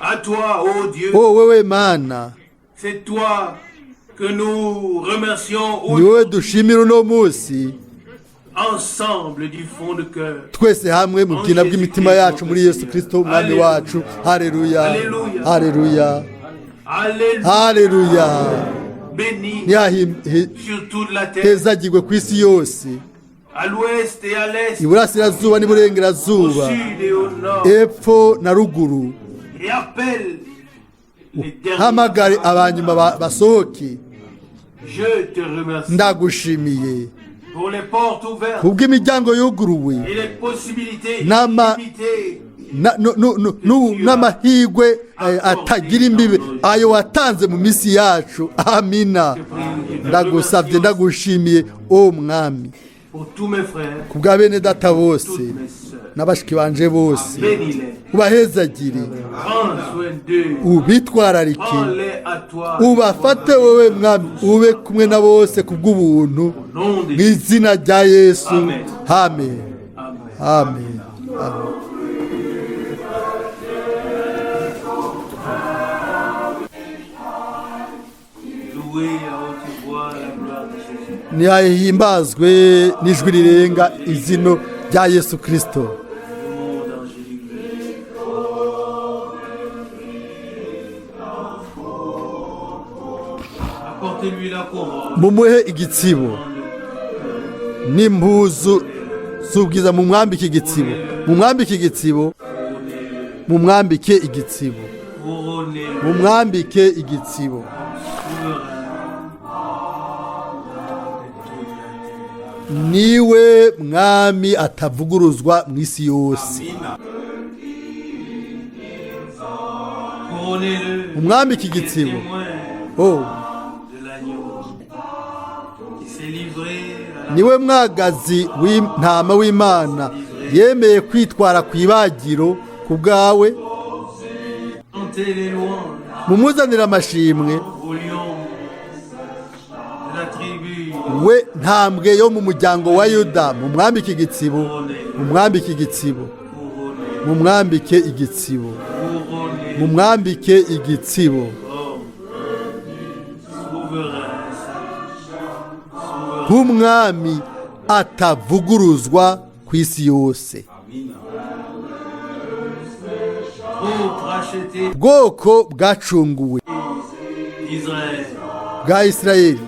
À toi, ô Dieu, O wewe Mana, c'est toi que nous remercions ni wowe dushimira uno munsi ensemble du fond de cœur. twese hamwe mu bwina bw'imitima yacu muri Yesu Kirisito Umwami wacu. Haleluya, haleluya! Alléluia, Haleluya. béni sur toute la terre, Ntihezagirwe ku isi yose, à l'ouest et à l'est, iburasirazuba au n'iburengerazuba, sud et au nord, epfo na ruguru. Et appelle les derniers. Hamagare abanyuma basohoke. Je te remercie Ndagushimiye pour les portes ouvertes kubw'imiryango yuguruwe et les possibilités illimitées n'amahirwe atagira imbibe ayo watanze mu minsi yacu. Amina. Ndagusabye, ndagushimiye, o Mwami, pour tous mes frères, ku bwa bene data bose toutes mes sœurs. n'abashiki banje bose. Bénis-les, Ubahezagire, prends soin d'eux, ubitwararike, prends-les à toi. ubafate wowe Mwami, ube kumwe na bose ku bw'ubuntu, Au nom de mu Jésus. izina rya Yesu. Amen. Amen. Amen. Amen, amen. Louez à haute voix la gloire de Jésus. Ntihahimbazwe n'ijwi rirenga izino rya Yesu Kirisito. Le monde angélique. Apportez-lui la couronne. Mumuhe igitsibo. N'impuzu z'ubwiza. Mumwambike igitsibo, mumwambike igitsibo, mumwambike igitsibo. Couronnez-le Mumwambike igitsibo souverain de toute la terre. Niwe mwami atavuguruzwa mu isi yose. Couronnez-le Mumwambike qui est igitsibo. témoin Oh, de l'agneau qui s'est livré à la niwe mwagazi w'intama w'Imana yemeye kwitwara ku ibagiro ku bwawe. Chantez les louanges Mumuzanire amashimwe au lion de la tribu. We ntambwe yo mu muryango wa Yuda. Mumwambike igitsibo, mumwambike igitsibo. Couronnez, Mumwambike igitsibo. couronnez Mumwambike igitsibo comme souverain, souverain. Nk'umwami atavuguruzwa ku isi yose. Troupe rachetée Bwoko bwacunguwe d'Israël bwa Isirayeli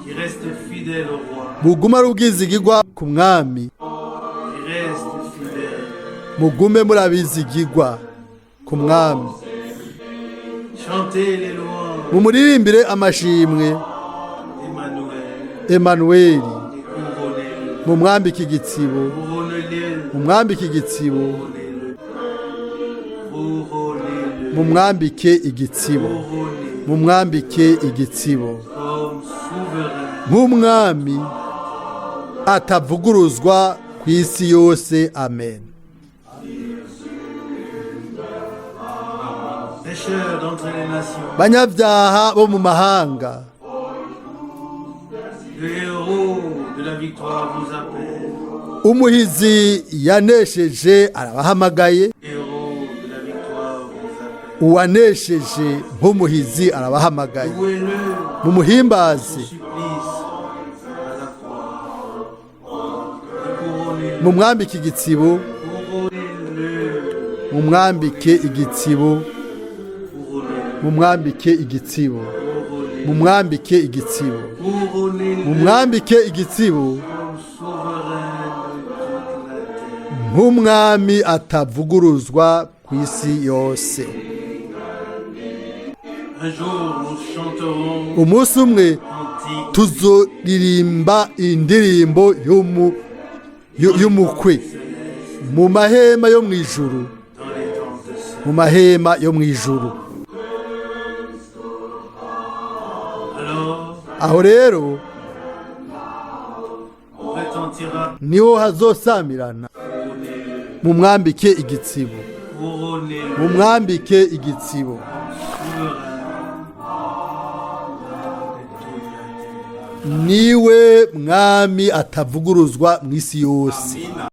qui reste fidèle au roi, buguma ari ubwizigigwa ku mwami. Qui reste fidèle. Mugume muri abizigigwa ku mwami. Chantez les louanges Mumuririmbire amashimwe. d'Emmanuel Emanuweli. Et couronnez-le. Mumwambike igitsibo. Couronnez-le, Mumwambike igitsibo. couronnez-le, couronnez-le, Mumwambike igitsibo. couronnez-le Mumwambike igitsibo comme souverain. Nk'umwami atavuguruzwa ku isi yose. Amen. Pécheurs d'entre les nations, Banyabyaha bo mu mahanga, le héros de la victoire vous appelle. Umuhizi yanesheje arabahamagaye. Le héros de la victoire vous appelle. Uwanesheje nk'umuhizi arabahamagaye. Louez-le, Mumuhimbaze son supplice à la croix. Et couronnez-le, Mumwambike igitsibo. Couronnez-le, Mumwambike igitsibo. Couronnez-le, Mumwambike igitsibo. Couronnez-le, Mumwambike igitsibo. Couronnez-le Mumwambike igitsibo comme souverain de toute la terre. Nk'umwami atavuguruzwa ku isi yose. Un jour, nous chanterons Umunsi umwe cantique tuzoririmba indirimbo y'umukwe mu mahema yo mu ijuru. Dans les tentes de ciel. Mu mahema yo mu ijuru. Alors, Aho rero retentira niho hazosamirana. couronnez-le, Mumwambike igitsibo. Couronnez-le, Mumwambike igitsibo souverain de toute la terre. Niwe mwami atavuguruzwa mu isi yose.